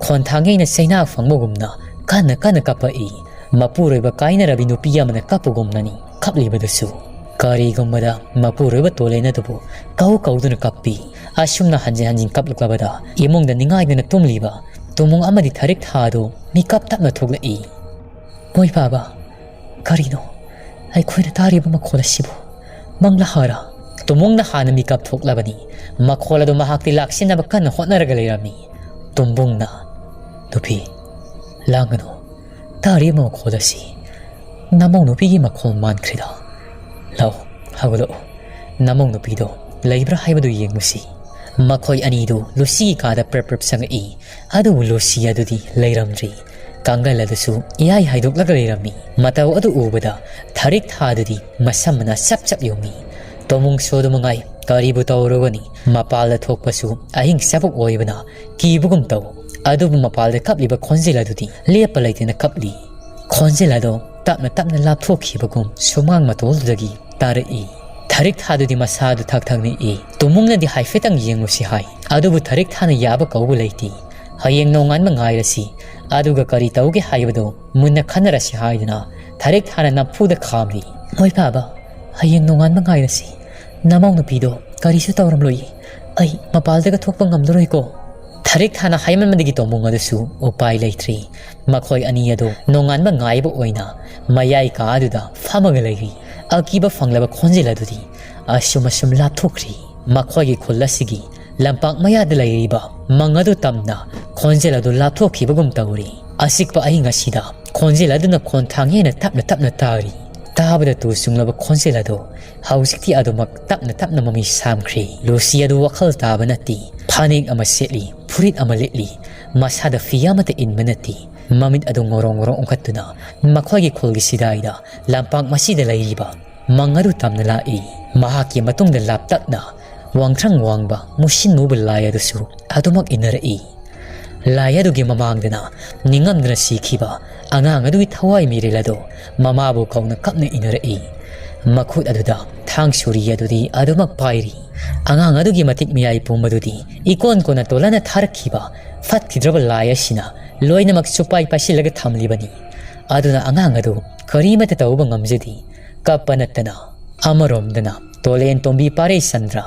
ꯈꯣꯟꯊꯥꯡ ꯌꯩꯅ ꯆꯩꯅꯥ ꯐꯪꯕꯒꯨꯝꯅ ꯀꯟꯅ ꯀꯟꯅ ꯀꯞꯄꯛꯏ꯫ ꯃꯄꯨꯔꯣꯏꯕ ꯀꯥꯏꯅꯔꯕꯤ ꯅꯨꯄꯤ ꯑꯃꯅ ꯀꯞꯄꯒꯨꯝꯅꯅꯤ ꯀꯞꯂꯤꯕꯗꯨꯁꯨ꯫ ꯀꯔꯤꯒꯨꯝꯕꯗ ꯃꯄꯨꯔꯣꯏꯕ ꯇꯣꯂꯦꯟ ꯑꯗꯨꯕꯨ ꯀꯧ ꯀꯧꯗꯨꯅ ꯀꯞꯄꯤ꯫ ꯑꯁꯨꯝꯅ ꯍꯟꯖꯤꯟ ꯍꯟꯖꯤꯟ ꯀꯞꯂꯛꯂꯕꯗ ꯏꯃꯨꯡꯗ ꯅꯤꯡꯉꯥꯏꯗꯨꯅ ꯇꯨꯝꯂꯤꯕ ꯇꯨꯃꯨꯡ ꯑꯃꯗꯤ ꯊꯥꯔꯤꯛ ꯊꯥ ꯑꯗꯨ ꯃꯤꯀꯞ ꯇꯞꯅ ꯊꯣꯛꯂꯛꯏ꯫ "ꯃꯣꯏ ꯕꯥꯕꯥ, ꯀꯔꯤꯅꯣ ꯑꯩꯈꯣꯏꯅ ꯇꯥꯔꯤꯕ ꯃꯈꯣꯜ ꯑꯁꯤꯕꯨ? ꯃꯪꯂꯥ ꯍꯥꯔꯥ?" ꯇꯨꯃꯨꯡꯅ ꯍꯥꯟꯅ ꯃꯤꯀꯞ ꯊꯣꯛꯂꯕꯅꯤ꯫ ꯃꯈꯣꯜ ꯑꯗꯨ ꯃꯍꯥꯛꯇꯤ ꯂꯥꯛꯁꯤꯟꯅꯕ ꯀꯟꯅ ꯍꯣꯠꯅꯔꯒ ꯂꯩꯔꯝꯃꯤ꯫ ꯇꯨꯝꯕꯨꯡꯅ, "ꯅꯨꯄꯤ, ꯂꯥꯡꯒꯅꯨ꯫ ꯇꯥꯔꯤꯕ ꯃꯈꯣꯜ ꯑꯁꯤ ꯅꯃꯧ ꯅꯨꯄꯤꯒꯤ ꯃꯈꯣꯜ ꯃꯥꯟꯈ꯭ꯔꯦꯗ꯫ ꯂꯥꯛꯑꯣ, ꯍꯧꯒꯠꯂꯛꯑꯣ꯫ ꯅꯃꯧ ꯅꯨꯄꯤꯗꯣ ꯂꯩꯕ꯭ꯔꯥ ꯍꯥꯏꯕꯗꯨ ꯌꯦꯡꯉꯨꯁꯤ꯫" ꯃꯈꯣꯏ ꯑꯅꯤꯗꯨ ꯂꯨꯁꯤꯒꯤ ꯀꯥꯗ ꯄ꯭ꯔꯞ ꯄ꯭ꯔꯞ ꯆꯪꯉꯛꯏ꯫ ꯑꯗꯨꯕꯨ ꯂꯨꯁꯤ ꯑꯗꯨꯗꯤ ꯂꯩꯔꯝꯗ꯭ꯔꯤ꯫ ꯀꯥꯡꯒꯜ ꯑꯗꯨꯁꯨ ꯏꯍꯥꯏ ꯍꯥꯏꯗꯣꯛꯂꯒ ꯂꯩꯔꯝꯃꯤ꯫ ꯃꯇꯧ ꯑꯗꯨ ꯎꯕꯗ ꯊꯥꯔꯤꯛ ꯊꯥꯗꯨꯗꯤ ꯃꯁꯝ ꯃꯅꯥ ꯆꯞ ꯆꯞ ꯌꯨꯡꯉꯤ꯫ ꯇꯣꯃꯨꯡꯁꯨ ꯑꯗꯨ ꯃꯉꯥꯏ ꯀꯔꯤꯕꯨ ꯇꯧꯔꯨꯒꯅꯤ? ꯃꯄꯥꯜꯗ ꯊꯣꯛꯄꯁꯨ ꯑꯍꯤꯡ ꯆꯥꯕꯣꯛ ꯑꯣꯏꯕꯅ ꯀꯤꯕꯒꯨꯝ ꯇꯧ꯫ ꯑꯗꯨꯕꯨ ꯃꯄꯥꯜꯗ ꯀꯞꯂꯤꯕ ꯈꯣꯟꯖꯦꯜ ꯑꯗꯨꯗꯤ ꯂꯦꯞꯄ ꯂꯩꯇꯅ ꯀꯞꯂꯤ꯫ ꯈꯣꯟꯖꯦꯜ ꯑꯗꯣ ꯇꯞꯅ ꯇꯞꯅ ꯂꯥꯞꯊꯣꯛꯈꯤꯕꯒꯨꯝ ꯁꯨꯃꯥꯡ ꯃꯇꯣꯜꯗꯨꯗꯒꯤ ꯇꯥꯔꯛꯏ꯫ ꯊꯔꯤꯛ ꯊꯥꯗꯨꯗꯤ ꯃꯁꯥꯗꯨ ꯊꯛ ꯊꯛ ꯅꯤꯛꯏ꯫ ꯇꯣꯃꯨꯡꯅꯗꯤ ꯍꯥꯏꯐꯦꯠꯇꯪ ꯌꯦꯡꯂꯨꯁꯤ ꯍꯥꯏ꯫ ꯑꯗꯨꯕꯨ ꯊꯔꯤꯛ ꯊꯥꯅ ꯌꯥꯕ ꯀꯧꯕ ꯂꯩꯇꯦ꯫ ꯍꯌꯦꯡ ꯅꯣꯡꯉꯥꯟꯕ ꯉꯥꯏꯔꯁꯤ꯫ ꯑꯗꯨꯒ ꯀꯔꯤ ꯇꯧꯒꯦ ꯍꯥꯏꯕꯗꯨ ꯃꯨꯟꯅ ꯈꯟꯅꯔꯁꯤ ꯍꯥꯏꯗꯨꯅ ꯊꯔꯤꯛ ꯊꯥꯅ ꯅꯝꯐꯨꯗ ꯈꯥꯝꯂꯤ꯫ ꯍꯣꯏ ꯄꯥꯕ, ꯍꯌꯦꯡ ꯅꯣꯡꯉꯥꯟꯕ ꯉꯥꯏꯔꯁꯤ꯫ ꯅꯃꯧ ꯅꯨꯄꯤꯗꯣ ꯀꯔꯤꯁꯨ ꯇꯧꯔꯝꯂꯣꯏꯌꯦ꯫ ꯑꯩ ꯃꯄꯥꯜꯗꯒ ꯊꯣꯛꯄ ꯉꯝꯂꯔꯣꯏꯀꯣ꯫ ꯊꯔꯤꯛ ꯊꯥꯅ ꯍꯥꯏꯃꯟꯕꯗꯒꯤ ꯇꯣꯃꯨꯡ ꯑꯗꯨꯁꯨ ꯎꯄꯥꯏ ꯂꯩꯇ꯭ꯔꯦ꯫ ꯃꯈꯣꯏ ꯑꯅꯤ ꯑꯗꯨ ꯅꯣꯡꯉꯥꯟꯕ ꯉꯥꯏꯕ ꯑꯣꯏꯅ ꯃꯌꯥꯏ ꯀꯥ ꯑꯗꯨꯗ ꯐꯝꯃꯒ ꯂꯩꯔꯤ꯫ ꯑꯀꯤꯕ ꯐꯪꯂꯕ ꯈꯣꯟꯖꯦꯜ ꯑꯗꯨꯗꯤ ꯑꯁꯨꯝ ꯑꯁꯨꯝ ꯂꯥꯞꯊꯣꯛꯈ꯭ꯔꯤ꯫ ꯃꯈꯣꯏꯒꯤ ꯈꯨꯜ ꯑꯁꯤꯒꯤ ꯂꯝꯄꯥꯛ ꯃꯌꯥꯗ ꯂꯩꯔꯤꯕ ꯃꯪ ꯑꯗꯨ ꯇꯝꯅ ꯈꯣꯟꯖꯦꯜ ꯑꯗꯨ ꯂꯥꯞꯊꯣꯛꯈꯤꯕꯒꯨꯝ ꯇꯧꯔꯤ꯫ ꯑꯆꯤꯛꯄ ꯑꯍꯤꯡ ꯑꯁꯤꯗ ꯈꯣꯟꯖꯦꯜ ꯑꯗꯨꯅ ꯈꯣꯟꯊꯥꯡ ꯍꯦꯟꯅ ꯇꯞꯅ ꯇꯞꯅ ꯇꯥꯔꯤ꯫ ꯇꯥꯕꯗ ꯇꯨ ꯆꯨꯡꯂꯕ ꯈꯣꯟꯖꯦꯜ ꯑꯗꯨ ꯍꯧꯖꯤꯛꯇꯤ ꯑꯗꯨꯃꯛ ꯇꯞꯅ ꯇꯞꯅ ꯃꯃꯤ ꯁꯥꯝꯈ꯭ꯔꯦ꯫ ꯂꯨꯁꯤ ꯑꯗꯨ ꯋꯥꯈꯜ ꯇꯥꯕ ꯅꯠꯇꯦ꯫ ꯐꯅꯦꯛ ꯑꯃ ꯁꯦꯠꯂꯤ, ꯐꯨꯔꯤꯠ ꯑꯃ ꯂꯤꯠꯂꯤ, ꯃꯁꯥꯗ ꯐꯤ ꯑꯃꯠꯇ ꯏꯟꯕ ꯅꯠꯇꯦ꯫ ꯃꯃꯤꯠ ꯑꯗꯨ ꯉꯧꯔꯣꯡ ꯉꯧꯔꯣꯡ ꯎꯪꯈꯠꯇꯨꯅ ꯃꯈꯣꯏꯒꯤ ꯈꯨꯜꯒꯤ ꯁꯤꯗꯥꯏꯗ ꯂꯝꯄꯥꯛ ꯃꯁꯤꯗ ꯂꯩꯔꯤꯕ ꯃꯪ ꯑꯗꯨ ꯇꯝꯅ ꯂꯥꯛꯏ꯫ ꯃꯍꯥꯛꯀꯤ ꯃꯇꯨꯡꯗ ꯂꯥꯞꯇꯛꯅ ꯋꯥꯡꯊ꯭ꯔꯪ ꯋꯥꯡꯕ ꯃꯨꯁꯤꯟ ꯃꯨꯕ ꯂꯥꯏ ꯑꯗꯨꯁꯨ ꯑꯗꯨꯃꯛ ꯏꯟꯅꯔꯛꯏ꯫ ꯂꯥꯏ ꯑꯗꯨꯒꯤ ꯃꯃꯥꯡꯗꯅ ꯅꯤꯡꯉꯝꯗꯅ ꯁꯤꯈꯤꯕ ꯑꯉꯥꯡ ꯑꯗꯨꯒꯤ ꯊꯋꯥꯏ ꯃꯤꯔꯦꯜ ꯑꯗꯨ ꯃꯃꯥꯕꯨ ꯀꯧꯅ ꯀꯞꯅ ꯏꯟꯅꯔꯛꯏ꯫ ꯃꯈꯨꯠ ꯑꯗꯨꯗ ꯊꯥꯡ ꯁꯨꯔꯤ ꯑꯗꯨꯗꯤ ꯑꯗꯨꯃꯛ ꯄꯥꯏꯔꯤ꯫ ꯑꯉꯥꯡ ꯑꯗꯨꯒꯤ ꯃꯇꯤꯛ ꯃꯌꯥꯏ ꯄꯨꯝꯕꯗꯨꯗꯤ ꯏꯀꯣꯟ ꯀꯣꯟꯅ ꯇꯣꯂꯥꯟꯅ ꯊꯥꯔꯛꯈꯤꯕ ꯐꯠꯈꯤꯗ꯭ꯔꯕ ꯂꯥꯏ ꯑꯁꯤꯅ ꯂꯣꯏꯅꯃꯛ ꯁꯨꯄꯥꯏ ꯄꯥꯏꯁꯤꯜꯂꯒ ꯊꯝꯂꯤꯕꯅꯤ꯫ ꯑꯗꯨꯅ ꯑꯉꯥꯡ ꯑꯗꯨ ꯀꯔꯤꯃꯠꯇ ꯇꯧꯕ ꯉꯝꯖꯗꯦ꯫ ꯀꯞꯄ ꯅꯠꯇꯅ ꯑꯃꯔꯣꯝꯗꯅ ꯇꯣꯂꯦꯟ ꯇꯣꯝꯕꯤ ꯄꯥꯔꯩ ꯆꯟꯗ꯭ꯔ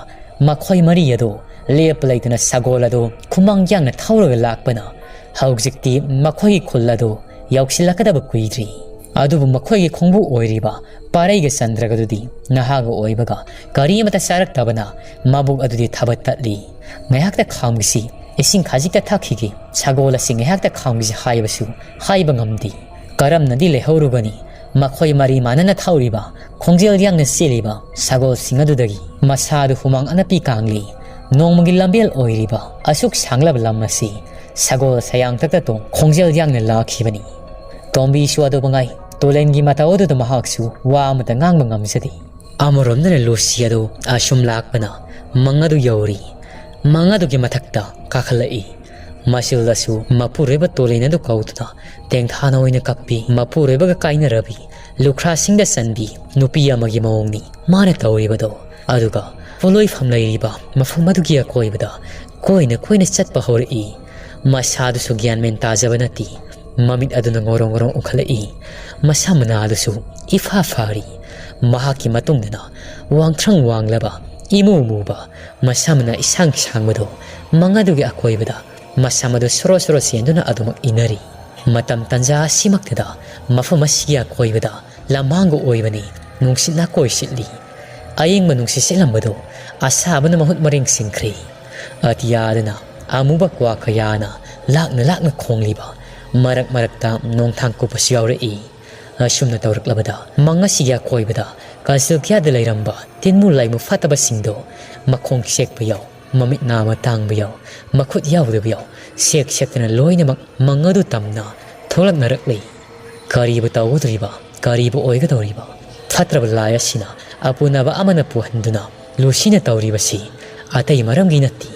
ꯃꯈꯣꯏ ꯃꯔꯤ ꯑꯗꯨ ꯂꯦꯞꯄ ꯂꯩꯇꯅ ꯁꯒꯣꯜ ꯑꯗꯨ ꯈꯨꯃꯥꯡ ꯌꯥꯡꯅ ꯊꯧꯔꯒ ꯂꯥꯛꯄꯅ ꯍꯧꯖꯤꯛꯇꯤ ꯃꯈꯣꯏꯒꯤ ꯈꯨꯜ ꯑꯗꯨ ꯌꯧꯁꯤꯜꯂꯛꯀꯗꯕ ꯀꯨꯏꯗ꯭ꯔꯤ꯫ ꯑꯗꯨꯕꯨ ꯃꯈꯣꯏꯒꯤ ꯈꯣꯡꯕꯨ ꯑꯣꯏꯔꯤꯕ ꯄꯥꯔꯩꯒ ꯆꯟꯗ꯭ꯔꯒꯗꯨꯗꯤ ꯅꯍꯥꯒ ꯑꯣꯏꯕꯒ ꯀꯔꯤ ꯑꯃꯠꯇ ꯆꯥꯔꯛꯇꯕꯅ ꯃꯕꯨꯛ ꯑꯗꯨꯗꯤ ꯊꯕꯠ ꯇꯠꯂꯤ꯫ "ꯉꯥꯏꯍꯥꯛꯇ ꯈꯥꯝꯈꯤꯁꯤ, ꯏꯁꯤꯡ ꯈꯖꯤꯛꯇ ꯊꯛꯈꯤꯒꯦ, ꯁꯒꯣꯜ ꯑꯁꯤ ꯉꯥꯏꯍꯥꯛꯇ ꯈꯥꯝꯈꯤꯁꯤ" ꯍꯥꯏꯕꯁꯨ ꯍꯥꯏꯕ ꯉꯝꯗꯦ꯫ ꯀꯔꯝꯅꯗꯤ ꯂꯩꯍꯧꯔꯨꯒꯅꯤ? ꯃꯈꯣꯏ ꯃꯔꯤ ꯃꯥꯟꯅꯅ ꯊꯧꯔꯤꯕ, ꯈꯣꯡꯖꯦꯜ ꯌꯥꯡꯅ ꯆꯦꯜꯂꯤꯕ ꯁꯒꯣꯜꯁꯤꯡ ꯑꯗꯨꯗꯒꯤ꯫ ꯃꯁꯥꯗꯨ ꯍꯨꯃꯥꯡ ꯑꯅꯞꯄꯤ ꯀꯥꯡꯂꯤ꯫ ꯅꯣꯡꯃꯒꯤ ꯂꯝꯕꯦꯜ ꯑꯣꯏꯔꯤꯕ ꯑꯁꯨꯛ ꯁꯥꯡꯂꯕ ꯂꯝ ꯑꯁꯤ ꯁꯒꯣꯜ ꯁꯌꯥꯡ ꯇꯛꯇ ꯇꯣꯡ ꯈꯣꯡꯖꯦꯜ ꯌꯥꯡꯅ ꯂꯥꯛꯈꯤꯕꯅꯤ꯫ ꯇꯣꯝꯕꯤꯁꯨ ꯑꯗꯨ ꯃꯉꯥꯏ꯫ ꯇꯣꯂꯦꯟꯒꯤ ꯃꯇꯧ ꯑꯗꯨꯗ ꯃꯍꯥꯛꯁꯨ ꯋꯥ ꯑꯃꯠꯇ ꯉꯥꯡꯕ ꯉꯝꯖꯗꯦ꯫ ꯑꯃꯔꯣꯝꯗꯅ ꯂꯨꯁꯤ ꯑꯗꯨ ꯑꯁꯨꯝ ꯂꯥꯛꯄꯅ ꯃꯪ ꯑꯗꯨ ꯌꯧꯔꯤ꯫ ꯃꯪ ꯑꯗꯨꯒꯤ ꯃꯊꯛꯇ ꯀꯥꯈꯠꯂꯛꯏ꯫ ꯃꯁꯤꯜꯗꯁꯨ ꯃꯄꯨꯔꯣꯏꯕ ꯇꯣꯂꯦꯟ ꯑꯗꯨ ꯀꯧꯗꯨꯅ ꯇꯦꯡꯊꯥꯅ ꯑꯣꯏꯅ ꯀꯞꯄꯤ꯫ ꯃꯄꯨꯔꯣꯏꯕꯒ ꯀꯥꯏꯅꯔꯕꯤ ꯂꯨꯈ꯭ꯔꯥꯁꯤꯡꯗ ꯆꯟꯕꯤ ꯅꯨꯄꯤ ꯑꯃꯒꯤ ꯃꯑꯣꯡꯅꯤ ꯃꯥꯅ ꯇꯧꯔꯤꯕꯗꯣ꯫ ꯑꯗꯨꯒ ꯄꯣꯠꯂꯣꯏꯐꯝ ꯂꯩꯔꯤꯕ ꯃꯐꯝ ꯑꯗꯨꯒꯤ ꯑꯀꯣꯏꯕꯗ ꯀꯣꯏꯅ ꯀꯣꯏꯅ ꯆꯠꯄ ꯍꯧꯔꯛꯏ꯫ ꯃꯁꯥꯗꯨꯁꯨ ꯒ꯭ꯌꯥꯟ ꯃꯦꯟ ꯇꯥꯖꯕ ꯅꯠꯇꯦ꯫ ꯃꯃꯤꯠ ꯑꯗꯨꯅ ꯉꯧꯔꯣꯡ ꯉꯧꯔꯣꯡ ꯎꯈꯠꯂꯛꯏ꯫ ꯃꯁꯝ ꯃꯅꯥ ꯑꯗꯨꯁꯨ ꯏꯐꯥ ꯐꯥꯔꯤ꯫ ꯃꯍꯥꯛꯀꯤ ꯃꯇꯨꯡꯗꯅ ꯋꯥꯡꯊ꯭ꯔꯪ ꯋꯥꯡꯂꯕ, ꯏꯃꯨ ꯃꯨꯕ, ꯃꯁꯝ ꯃꯅꯥ ꯏꯁꯥꯡ ꯁꯥꯡꯕꯗꯣ ꯃꯪ ꯑꯗꯨꯒꯤ ꯑꯀꯣꯏꯕꯗ ꯃꯁꯝ ꯑꯗꯨ ꯁꯣꯔꯣ ꯁꯣꯔꯣ ꯆꯦꯟꯗꯨꯅ ꯑꯗꯨꯃꯛ ꯏꯟꯅꯔꯤ꯫ ꯃꯇꯝ ꯇꯟꯖꯥ ꯑꯁꯤꯃꯛꯇꯗ ꯃꯐꯝ ꯑꯁꯤꯒꯤ ꯑꯀꯣꯏꯕꯗ ꯂꯝꯍꯥꯡꯒ ꯑꯣꯏꯕꯅꯤ꯫ ꯅꯨꯡꯁꯤꯠꯅ ꯀꯣꯏ ꯁꯤꯠꯂꯤ꯫ ꯑꯌꯤꯡꯕ ꯅꯨꯡꯁꯤꯠ ꯁꯤꯠꯂꯝꯕꯗꯨ ꯑꯁꯥꯕꯅ ꯃꯍꯨꯠ ꯃꯔꯤꯡ ꯁꯤꯟꯈ꯭ꯔꯦ꯫ ꯑꯇꯤꯌꯥꯗꯅ ꯑꯃꯨꯕ ꯀ꯭ꯋꯥ ꯀꯌꯥꯅ ꯂꯥꯛꯅ ꯂꯥꯛꯅ ꯈꯣꯡꯂꯤꯕ, ꯃꯔꯛ ꯃꯔꯛꯇ ꯅꯣꯡꯊꯥꯡ ꯀꯨꯞꯄꯁꯨ ꯌꯥꯎꯔꯛꯏ꯫ ꯑꯁꯨꯝꯅ ꯇꯧꯔꯛꯂꯕꯗ ꯃꯪ ꯑꯁꯤꯒꯤ ꯑꯀꯣꯏꯕꯗ ꯀꯥꯁꯤꯜ ꯀꯌꯥꯗ ꯂꯩꯔꯝꯕ ꯇꯤꯟꯃꯨ ꯂꯥꯏꯃꯨ ꯐꯠꯇꯕꯁꯤꯡꯗꯣ ꯃꯈꯣꯡ ꯁꯦꯛꯄ ꯌꯥꯎ, ꯃꯃꯤꯠ ꯅꯥꯃ ꯇꯥꯡꯕ ꯌꯥꯎ, ꯃꯈꯨꯠ ꯌꯥꯎꯗꯕ ꯌꯥꯎ, ꯁꯦꯛ ꯁꯦꯛꯇꯅ ꯂꯣꯏꯅꯃꯛ ꯃꯪ ꯑꯗꯨ ꯇꯝꯅ ꯊꯣꯛꯂꯛꯅꯔꯛꯂꯤ꯫ ꯀꯔꯤꯕꯨ ꯇꯧꯒꯗꯧꯔꯤꯕ, ꯀꯔꯤꯕꯨ ꯑꯣꯏꯒꯗꯧꯔꯤꯕ? ꯐꯠꯇ꯭ꯔꯕ ꯂꯥꯏ ꯑꯁꯤꯅ ꯑꯄꯨꯅꯕ ꯑꯃꯅ ꯄꯨꯍꯟꯗꯨꯅ ꯂꯨꯁꯤꯅ ꯇꯧꯔꯤꯕꯁꯤ ꯑꯇꯩ ꯃꯔꯝꯒꯤ ꯅꯠꯇꯦ꯫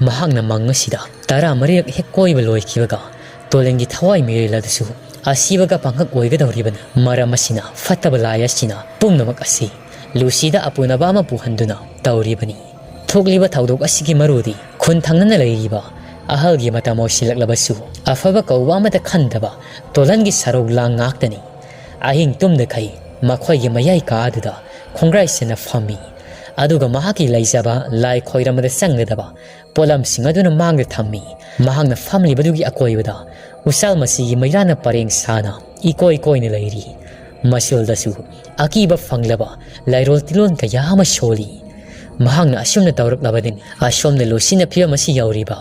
ꯃꯍꯥꯛꯅ ꯃꯪ ꯑꯁꯤꯗ ꯇꯔꯥꯃꯔꯤꯔꯛ ꯍꯦꯛ ꯀꯣꯏꯕ ꯂꯣꯏꯈꯤꯕꯒ ꯇꯣꯂꯦꯟꯒꯤ ꯊꯋꯥꯏ ꯃꯤꯔꯦꯜ ꯑꯗꯨꯁꯨ ꯑꯁꯤꯕꯒ ꯄꯥꯡꯈꯛ ꯑꯣꯏꯒꯗꯧꯔꯤꯕꯅꯤ꯫ ꯃꯔꯝ ꯑꯁꯤꯅ ꯐꯠꯇꯕ ꯂꯥꯏ ꯑꯁꯤꯅ ꯄꯨꯝꯅꯃꯛ ꯑꯁꯤ ꯂꯨꯁꯤꯗ ꯑꯄꯨꯅꯕ ꯑꯃ ꯄꯨꯍꯟꯗꯨꯅ ꯇꯧꯔꯤꯕꯅꯤ꯫ ꯊꯣꯛꯂꯤꯕ ꯊꯧꯗꯣꯛ ꯑꯁꯤꯒꯤ ꯃꯔꯨꯗꯤ ꯈꯨꯟ ꯊꯪꯅꯅ ꯂꯩꯔꯤꯕ ꯑꯍꯜꯒꯤ ꯃꯇꯝ ꯑꯣꯏꯁꯤꯜꯂꯛꯂꯕꯁꯨ ꯑꯐꯕ ꯀꯧꯕ ꯑꯃꯠꯇ ꯈꯟꯗꯕ ꯇꯣꯂꯟꯒꯤ ꯁꯔꯧ ꯂꯥꯡ ꯉꯥꯛꯇꯅꯤ꯫ ꯑꯍꯤꯡ ꯇꯨꯝꯗꯈꯩ ꯃꯈꯣꯏꯒꯤ ꯃꯌꯥꯏ ꯀꯥ ꯑꯗꯨꯗ ꯈꯣꯡꯒ꯭ꯔꯥꯏ ꯁꯦꯟꯅ ꯐꯝꯃꯤ꯫ ꯑꯗꯨꯒ ꯃꯍꯥꯛꯀꯤ ꯂꯩꯖꯕ ꯂꯥꯏ ꯈꯣꯏꯔꯝꯕꯗ ꯆꯪꯒꯗꯕ ꯄꯣꯠꯂꯝꯁꯤꯡ ꯑꯗꯨꯅ ꯃꯥꯡꯗ ꯊꯝꯃꯤ꯫ ꯃꯍꯥꯛꯅ ꯐꯝꯂꯤꯕꯗꯨꯒꯤ ꯑꯀꯣꯏꯕꯗ ꯎꯆꯥꯜ ꯃꯁꯤꯒꯤ ꯃꯩꯔꯥꯅ ꯄꯔꯦꯡ ꯁꯥꯅ ꯏꯀꯣꯏ ꯀꯣꯏꯅ ꯂꯩꯔꯤ꯫ ꯃꯁꯤꯜꯗꯁꯨ ꯑꯀꯤꯕ ꯐꯪꯂꯕ ꯂꯥꯏꯔꯣꯜ ꯇꯤꯂꯣꯟ ꯀꯌꯥ ꯑꯃ ꯁꯣꯜꯂꯤ꯫ ꯃꯍꯥꯛꯅ ꯑꯁꯨꯝꯅ ꯇꯧꯔꯛꯂꯕꯗꯤꯅꯤ ꯑꯁꯣꯝꯗ ꯂꯨꯁꯤꯅ ꯐꯤꯕꯝ ꯑꯁꯤ ꯌꯧꯔꯤꯕ꯫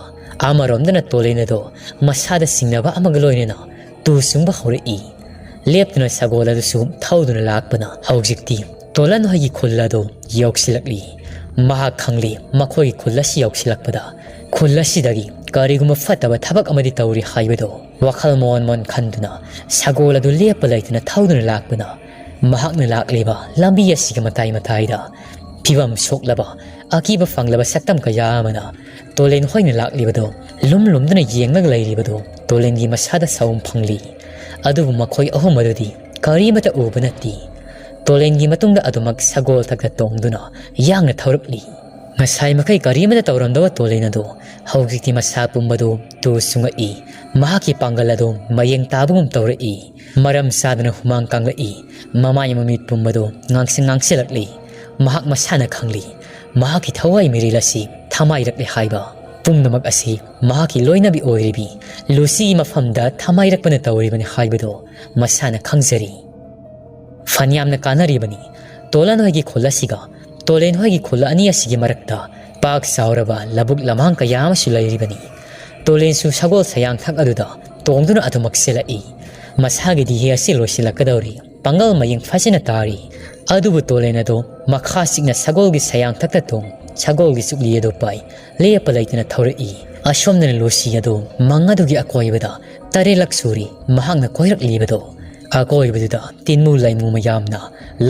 ꯑꯃꯔꯣꯝꯗꯅ ꯇꯣꯂꯦꯟ ꯑꯗꯣ ꯃꯁꯥꯗ ꯆꯤꯡꯅꯕ ꯑꯃꯒ ꯂꯣꯏꯅꯅ ꯇꯨ ꯆꯨꯡꯕ ꯍꯧꯔꯛꯏ꯫ ꯂꯦꯞꯇꯅ ꯁꯒꯣꯜ ꯑꯗꯨꯁꯨ ꯊꯧꯗꯨꯅ ꯂꯥꯛꯄꯅ ꯍꯧꯖꯤꯛꯇꯤ ꯇꯣꯂꯟ ꯍꯣꯏꯒꯤ ꯈꯨꯜ ꯑꯗꯨ ꯌꯧꯁꯤꯜꯂꯛꯂꯤ꯫ ꯃꯍꯥꯛ ꯈꯪꯂꯤ ꯃꯈꯣꯏꯒꯤ ꯈꯨꯜ ꯑꯁꯤ ꯌꯧꯁꯤꯜꯂꯛꯄꯗ ꯈꯨꯜ ꯑꯁꯤꯗꯒꯤ ꯀꯔꯤꯒꯨꯝꯕ ꯐꯠꯇꯕ ꯊꯕꯛ ꯑꯃꯗꯤ ꯇꯧꯔꯤ ꯍꯥꯏꯕꯗꯨ꯫ ꯋꯥꯈꯜ ꯃꯣꯟ ꯃꯣꯟ ꯈꯟꯗꯨꯅ ꯁꯒꯣꯜ ꯑꯗꯨ ꯂꯦꯞꯄ ꯂꯩꯇꯅ ꯊꯧꯗꯨꯅ ꯂꯥꯛꯄꯅ ꯃꯍꯥꯛꯅ ꯂꯥꯛꯂꯤꯕ ꯂꯝꯕꯤ ꯑꯁꯤꯒꯤ ꯃꯇꯥꯏ ꯃꯇꯥꯏꯗ ꯐꯤꯕꯝ ꯁꯣꯛꯂꯕ ꯑꯀꯤꯕ ꯐꯪꯂꯕ ꯁꯛꯇꯝ ꯀꯌꯥ ꯑꯃꯅ ꯇꯣꯂꯦꯟ ꯍꯣꯏꯅ ꯂꯥꯛꯂꯤꯕꯗꯨ ꯂꯨꯝ ꯂꯨꯝꯗꯨꯅ ꯌꯦꯡꯂꯒ ꯂꯩꯔꯤꯕꯗꯨ ꯇꯣꯂꯦꯟꯒꯤ ꯃꯁꯥꯗ ꯁꯥꯎꯝ ꯐꯪꯂꯤ꯫ ꯑꯗꯨꯕꯨ ꯃꯈꯣꯏ ꯑꯍꯨꯝ ꯑꯗꯨꯗꯤ ꯀꯔꯤꯃꯠꯇ ꯎꯕ ꯅꯠꯇꯦ꯫ ꯇꯣꯂꯦꯟꯒꯤ ꯃꯇꯨꯡꯗ ꯑꯗꯨꯃꯛ ꯁꯒꯣꯜ ꯊꯛꯇ ꯇꯣꯡꯗꯨꯅ ꯌꯥꯡꯅ ꯊꯧꯔꯛꯂꯤ꯫ ꯉꯁꯥꯏ ꯃꯈꯩ ꯀꯔꯤꯃꯠꯇ ꯇꯧꯔꯝꯗꯕ ꯇꯣꯂꯦꯟ ꯑꯗꯨ ꯍꯧꯖꯤꯛꯇꯤ ꯃꯁꯥ ꯄꯨꯝꯕꯗꯨ ꯇꯨ ꯁꯨꯡꯉꯛꯏ꯫ ꯃꯍꯥꯛꯀꯤ ꯄꯥꯡꯒꯜ ꯑꯗꯨ ꯃꯌꯦꯡ ꯇꯥꯕꯒꯨꯝ ꯇꯧꯔꯛꯏ꯫ ꯃꯔꯝ ꯆꯥꯗꯅ ꯍꯨꯃꯥꯡ ꯀꯥꯡꯂꯛꯏ꯫ ꯃꯃꯥꯏ ꯃꯃꯤꯠ ꯄꯨꯝꯕꯗꯨ ꯉꯥꯡꯁꯪ ꯉꯥꯡꯁꯤꯜꯂꯛꯂꯤ꯫ ꯃꯍꯥꯛ ꯃꯁꯥꯅ ꯈꯪꯂꯤ, ꯃꯍꯥꯛꯀꯤ ꯊꯋꯥꯏ ꯃꯤꯔꯤꯜ ꯑꯁꯤ ꯊꯃꯥꯏꯔꯛꯂꯦ ꯍꯥꯏꯕ꯫ ꯄꯨꯝꯅꯃꯛ ꯑꯁꯤ ꯃꯍꯥꯛꯀꯤ ꯂꯣꯏꯅꯕꯤ ꯑꯣꯏꯔꯤꯕꯤ ꯂꯨꯁꯤꯒꯤ ꯃꯐꯝꯗ ꯊꯃꯥꯏꯔꯛꯄꯅ ꯇꯧꯔꯤꯕꯅꯤ ꯍꯥꯏꯕꯗꯨ ꯃꯁꯥꯅ ꯈꯪꯖꯔꯤ꯫ ꯐꯅꯌꯥꯝꯅ ꯀꯥꯟꯅꯔꯤꯕꯅꯤ꯫ ꯇꯣꯂꯟ ꯍꯣꯏꯒꯤ ꯈꯨꯜ ꯑꯁꯤꯒ ꯇꯣꯂꯦꯟ ꯍꯣꯏꯒꯤ ꯈꯨꯜ ꯑꯅꯤ ꯑꯁꯤꯒꯤ ꯃꯔꯛꯇ ꯄꯥꯛ ꯆꯥꯎꯔꯕ ꯂꯧꯕꯨꯛ ꯂꯝꯍꯥꯡ ꯀꯌꯥ ꯑꯃꯁꯨ ꯂꯩꯔꯤꯕꯅꯤ꯫ ꯇꯣꯂꯦꯟꯁꯨ ꯁꯒꯣꯜ ꯁꯌꯥꯡꯊꯛ ꯑꯗꯨꯗ ꯇꯣꯡꯗꯨꯅ ꯑꯗꯨꯃꯛ ꯆꯦꯜꯂꯛꯏ꯫ ꯃꯁꯥꯒꯤ ꯗꯤꯍꯦ ꯑꯁꯤ ꯂꯣꯏꯁꯤꯜꯂꯛꯀꯗꯧꯔꯤ꯫ ꯄꯥꯡꯒꯜ ꯃꯌꯦꯡ ꯐꯖꯅ ꯇꯥꯔꯤ꯫ ꯑꯗꯨꯕꯨ ꯇꯣꯂꯦꯟ ꯑꯗꯨ ꯃꯈꯥ ꯆꯤꯛꯅ ꯁꯒꯣꯜꯒꯤ ꯁꯌꯥꯡꯊꯛꯇ ꯇꯣꯡ, ꯁꯒꯣꯜꯒꯤ ꯆꯨꯛꯂꯤ ꯑꯗꯨ ꯄꯥꯏ, ꯂꯦꯞꯄ ꯂꯩꯇꯅ ꯊꯧꯔꯛꯏ꯫ ꯑꯁꯣꯝꯗꯅ ꯂꯨꯁꯤ ꯑꯗꯨ ꯃꯪ ꯑꯗꯨꯒꯤ ꯑꯀꯣꯏꯕꯗ ꯇꯔꯦꯠꯂꯛ ꯁꯨꯔꯤ ꯃꯍꯥꯛꯅ ꯀꯣꯏꯔꯛꯂꯤꯕꯗꯨ꯫ ꯑꯀꯣꯏꯕꯗꯨꯗ ꯇꯤꯟꯃꯨ ꯂꯩꯃꯨ ꯃꯌꯥꯝꯅ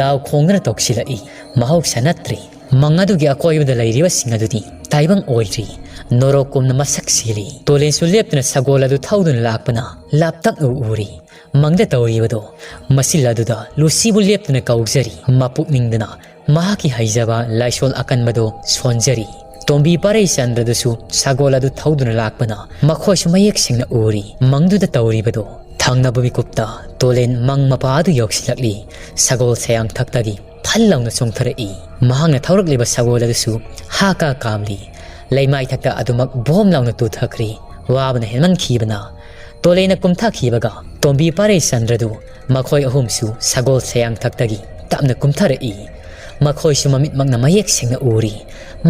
ꯂꯥꯎ ꯈꯣꯡꯗꯨꯅ ꯇꯧꯁꯤꯜꯂꯛꯏ꯫ ꯃꯍꯧꯁꯥ ꯅꯠꯇ꯭ꯔꯤ꯫ ꯃꯪ ꯑꯗꯨꯒꯤ ꯑꯀꯣꯏꯕꯗ ꯂꯩꯔꯤꯕꯁꯤꯡ ꯑꯗꯨꯗꯤ ꯇꯥꯏꯕꯪ ꯑꯣꯏꯗ꯭ꯔꯤ꯫ ꯅꯣꯔꯣꯛꯀꯨꯝꯅ ꯃꯁꯛ ꯁꯤꯔꯤ꯫ ꯇꯣꯂꯦꯟꯁꯨ ꯂꯦꯞꯇꯅ ꯁꯒꯣꯜ ꯑꯗꯨ ꯊꯧꯗꯨꯅ ꯂꯥꯛꯄꯅ ꯂꯥꯞꯇꯛꯅ ꯎꯔꯤ꯫ ꯃꯪꯗ ꯇꯧꯔꯤꯕꯗꯣ ꯃꯁꯤꯜ ꯑꯗꯨꯗ ꯂꯨꯁꯤꯕꯨ ꯂꯦꯞꯇꯅ ꯀꯧꯖꯔꯤ꯫ ꯃꯄꯨꯛꯅꯤꯡꯗꯅ ꯃꯍꯥꯛꯀꯤ ꯍꯩꯖꯕ ꯂꯥꯏꯁꯣꯜ ꯑꯀꯟꯕꯗꯣ ꯁꯣꯟꯖꯔꯤ꯫ ꯇꯣꯝꯕꯤ ꯄꯥꯔꯩ ꯆꯟꯗ꯭ꯔꯗꯨꯁꯨ ꯁꯒꯣꯜ ꯑꯗꯨ ꯊꯧꯗꯨꯅ ꯂꯥꯛꯄꯅ ꯃꯈꯣꯏꯁꯨ ꯃꯌꯦꯛ ꯁꯦꯡꯅ ꯎꯔꯤ꯫ ꯃꯪꯗꯨꯗ ꯇꯧꯔꯤꯕꯗꯣ ꯊꯪꯅꯕ ꯃꯤꯀꯨꯞꯇ ꯇꯣꯂꯦꯟ ꯃꯪ ꯃꯄꯥ ꯑꯗꯨ ꯌꯧꯁꯤꯜꯂꯛꯂꯤ꯫ ꯁꯒꯣꯜ ꯁꯌꯥꯡꯊꯛꯇꯒꯤ ꯐꯜ ꯂꯥꯎꯅ ꯆꯣꯡꯊꯔꯛꯏ꯫ ꯃꯍꯥꯛꯅ ꯊꯧꯔꯛꯂꯤꯕ ꯁꯒꯣꯜ ꯑꯗꯨꯁꯨ ꯍꯥ ꯀꯥ ꯀꯥꯝꯂꯤ꯫ ꯂꯩꯃꯥꯏꯊꯛꯇ ꯑꯗꯨꯃꯛ ꯕꯣꯝ ꯂꯥꯎꯅ ꯇꯨꯊꯈ꯭ꯔꯤ꯫ ꯋꯥꯕꯅ ꯍꯦꯟꯃꯟꯈꯤꯕꯅ ꯇꯣꯂꯦꯟꯅ ꯀꯨꯝꯊꯈꯤꯕꯒ ꯇꯣꯝꯕꯤ ꯄꯥꯔꯩ ꯆꯟꯗ꯭ꯔꯗꯨ ꯃꯈꯣꯏ ꯑꯍꯨꯝꯁꯨ ꯁꯒꯣꯜ ꯁꯌꯥꯡꯊꯛꯇꯒꯤ ꯇꯞꯅ ꯀꯨꯝꯊꯔꯛꯏ꯫ ꯃꯈꯣꯏꯁꯨ ꯃꯃꯤꯠꯃꯛꯅ ꯃꯌꯦꯛ ꯁꯦꯡꯅ ꯎꯔꯤ꯫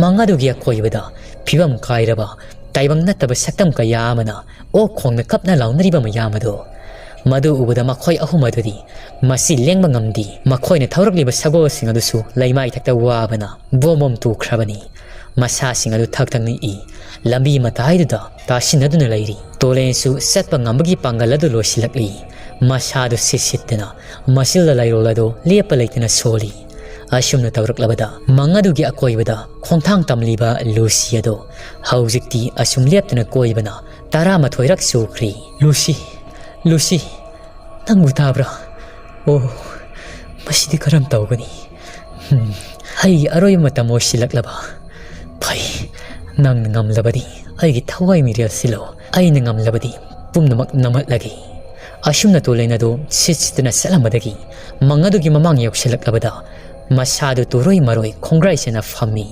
ꯃꯪ ꯑꯗꯨꯒꯤ ꯑꯀꯣꯏꯕꯗ ꯐꯤꯕꯝ ꯀꯥꯏꯔꯕ ꯇꯥꯏꯕꯪ ꯅꯠꯇꯕ ꯁꯛꯇꯝ ꯀꯌꯥ ꯑꯃꯅ ꯑꯣꯛ ꯈꯣꯡꯅ ꯀꯞꯅ ꯂꯥꯎꯅꯔꯤꯕ ꯃꯌꯥꯝ ꯑꯗꯨ꯫ ꯃꯗꯨ ꯎꯕꯗ ꯃꯈꯣꯏ ꯑꯍꯨꯝ ꯑꯗꯨꯗꯤ ꯃꯁꯤ ꯂꯦꯡꯕ ꯉꯝꯗꯦ꯫ ꯃꯈꯣꯏꯅ ꯊꯧꯔꯛꯂꯤꯕ ꯁꯒꯣꯜꯁꯤꯡ ꯑꯗꯨꯁꯨ ꯂꯩꯃꯥꯏꯊꯛꯇ ꯋꯥꯕꯅ ꯕꯣꯝ ꯕꯣꯝ ꯇꯨꯈ꯭ꯔꯕꯅꯤ꯫ ꯃꯁꯥꯁꯤꯡ ꯑꯗꯨ ꯊꯛ ꯊꯛ ꯅꯤꯛꯏ꯫ ꯂꯝꯕꯤ ꯃꯇꯥꯏꯗꯨꯗ ꯇꯥꯁꯤꯟꯅꯗꯨꯅ ꯂꯩꯔꯤ꯫ ꯇꯣꯂꯦꯟꯁꯨ ꯆꯠꯄ ꯉꯝꯕꯒꯤ ꯄꯥꯡꯒꯜ ꯑꯗꯨ ꯂꯣꯏꯁꯤꯜꯂꯛꯂꯤ꯫ ꯃꯁꯥꯗꯨ ꯁꯤꯠ ꯁꯤꯠꯇꯅ ꯃꯁꯤꯜꯗ ꯂꯩꯔꯣꯜ ꯑꯗꯨ ꯂꯦꯞꯄ ꯂꯩꯇꯅ ꯁꯣꯜꯂꯤ꯫ ꯑꯁꯨꯝꯅ ꯇꯧꯔꯛꯂꯕꯗ ꯃꯪ ꯑꯗꯨꯒꯤ ꯑꯀꯣꯏꯕꯗ ꯈꯣꯡꯊꯥꯡ ꯇꯝꯂꯤꯕ ꯂꯨꯁꯤ ꯑꯗꯨ ꯍꯧꯖꯤꯛꯇꯤ ꯑꯁꯨꯝ ꯂꯦꯞꯇꯅ ꯀꯣꯏꯕꯅ ꯇꯔꯥꯃꯥꯊꯣꯏꯔꯛ ꯁꯨꯈ꯭ꯔꯤ꯫ ꯂꯨꯁꯤ, ꯂꯨꯁꯤ, ꯅꯪꯕꯨ ꯇꯥꯕ꯭ꯔꯥ? ꯑꯣ, ꯃꯁꯤꯗꯤ ꯀꯔꯝ ꯇꯧꯒꯅꯤ? ꯍꯝ, ꯑꯩꯒꯤ ꯑꯔꯣꯏꯕ ꯃꯇꯝ ꯑꯣꯏꯁꯤꯜꯂꯛꯂꯕ꯫ ꯐꯩ, ꯅꯪꯅ ꯉꯝꯂꯕꯗꯤ ꯑꯩꯒꯤ ꯊꯋꯥꯏ ꯃꯤꯔꯦꯜ ꯁꯤꯜꯂꯣ꯫ ꯑꯩꯅ ꯉꯝꯂꯕꯗꯤ ꯄꯨꯝꯅꯃꯛ ꯅꯝꯍꯠꯂꯒꯦ꯫ ꯑꯁꯨꯝꯅ ꯇꯣꯂꯦꯟ ꯑꯗꯨ ꯁꯤꯠ ꯁꯤꯠꯇꯨꯅ ꯆꯠꯂꯝꯕꯗꯒꯤ ꯃꯪ ꯑꯗꯨꯒꯤ ꯃꯃꯥꯡ ꯌꯧꯁꯤꯜꯂꯛꯂꯕꯗ ꯃꯁꯥꯗꯨ ꯇꯨꯔꯣꯏ ꯃꯔꯣꯏ ꯈꯣꯡꯒ꯭ꯔꯥꯏ ꯆꯦꯠꯅ ꯐꯝꯃꯤ꯫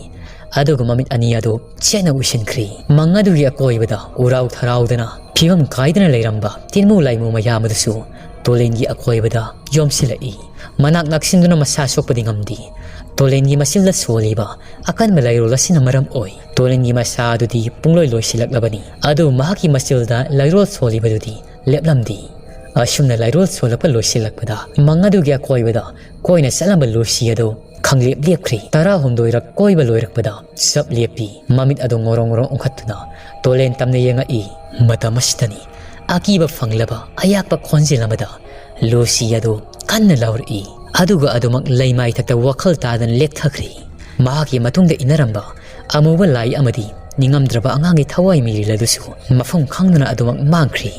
ꯑꯗꯨꯒ ꯃꯃꯤꯠ ꯑꯅꯤ ꯑꯗꯨ ꯆꯦꯠꯅ ꯎꯏꯁꯤꯟꯈ꯭ꯔꯤ꯫ ꯃꯪ ꯑꯗꯨꯒꯤ ꯑꯀꯣꯏꯕꯗ ꯎꯔꯥꯎ ꯊꯔꯥꯎꯗꯅ ꯐꯤꯕꯝ ꯀꯥꯏꯗꯅ ꯂꯩꯔꯝꯕ ꯇꯤꯟꯃꯨ ꯂꯥꯏꯃꯨ ꯃꯌꯥꯝ ꯑꯗꯨꯁꯨ ꯇꯣꯂꯦꯟꯒꯤ ꯑꯀꯣꯏꯕꯗ ꯌꯣꯝꯁꯤꯜꯂꯛꯏ꯫ ꯃꯅꯥꯛ ꯅꯛꯁꯤꯟꯗꯨꯅ ꯃꯁꯥ ꯁꯣꯛꯄꯗꯤ ꯉꯝꯗꯦ꯫ ꯇꯣꯂꯦꯟꯒꯤ ꯃꯆꯤꯜꯗ ꯁꯣꯜꯂꯤꯕ ꯑꯀꯟꯕ ꯂꯩꯔꯣꯜ ꯑꯁꯤꯅ ꯃꯔꯝ ꯑꯣꯏ꯫ ꯇꯣꯂꯦꯟꯒꯤ ꯃꯁꯥ ꯑꯗꯨꯗꯤ ꯄꯨꯡꯂꯣꯏ ꯂꯣꯏꯁꯤꯜꯂꯛꯂꯕꯅꯤ꯫ ꯑꯗꯨꯕꯨ ꯃꯍꯥꯛꯀꯤ ꯃꯆꯤꯜꯗ ꯂꯩꯔꯣꯜ ꯁꯣꯜꯂꯤꯕꯗꯨꯗꯤ ꯂꯦꯞꯂꯝꯗꯦ꯫ ꯑꯁꯨꯝꯅ ꯂꯩꯔꯣꯜ ꯁꯣꯜꯂꯛꯄ ꯂꯣꯏꯁꯤꯜꯂꯛꯄꯗ ꯃꯪ ꯑꯗꯨꯒꯤ ꯑꯀꯣꯏꯕꯗ ꯀꯣꯏꯅ ꯆꯠꯂꯝꯕ ꯂꯨꯁꯤ ꯑꯗꯨ ꯈꯪꯂꯦꯞ ꯂꯦꯞꯈ꯭ꯔꯦ꯫ ꯇꯔꯥꯍꯨꯝꯗꯣꯏꯔꯛ ꯀꯣꯏꯕ ꯂꯣꯏꯔꯛꯄꯗ ꯆꯞ ꯂꯦꯞꯄꯤ꯫ ꯃꯃꯤꯠ ꯑꯗꯨ ꯉꯣꯔꯣꯡ ꯉꯣꯔꯣꯡ ꯎꯪꯈꯠꯇꯨꯅ ꯇꯣꯂꯦꯟ ꯇꯝꯅ ꯌꯦꯡꯉꯛꯏ꯫ ꯃꯇꯝ ꯑꯁꯤꯗꯅꯤ ꯑꯀꯤꯕ ꯐꯪꯂꯕ ꯑꯌꯥꯛꯄ ꯈꯣꯟꯖꯦꯜ ꯑꯃꯗ ꯂꯨꯁꯤ ꯑꯗꯨ ꯀꯟꯅ ꯂꯥꯎꯔꯛꯏ꯫ ꯑꯗꯨꯒ ꯑꯗꯨꯃꯛ ꯂꯩꯃꯥꯏꯊꯛꯇ ꯋꯥꯈꯜ ꯇꯥꯗꯅ ꯂꯦꯛꯊꯈ꯭ꯔꯦ꯫ ꯃꯍꯥꯛꯀꯤ ꯃꯇꯨꯡꯗ ꯏꯟꯅꯔꯝꯕ ꯑꯃꯨꯕ ꯂꯥꯏ ꯑꯃꯗꯤ ꯅꯤꯡꯉꯝꯗ꯭ꯔꯕ ꯑꯉꯥꯡꯒꯤ ꯊꯋꯥꯏ ꯃꯤꯔꯦꯜ ꯑꯗꯨꯁꯨ ꯃꯐꯝ ꯈꯪꯗꯅ ꯑꯗꯨꯃꯛ ꯃꯥꯡꯈ꯭ꯔꯦ꯫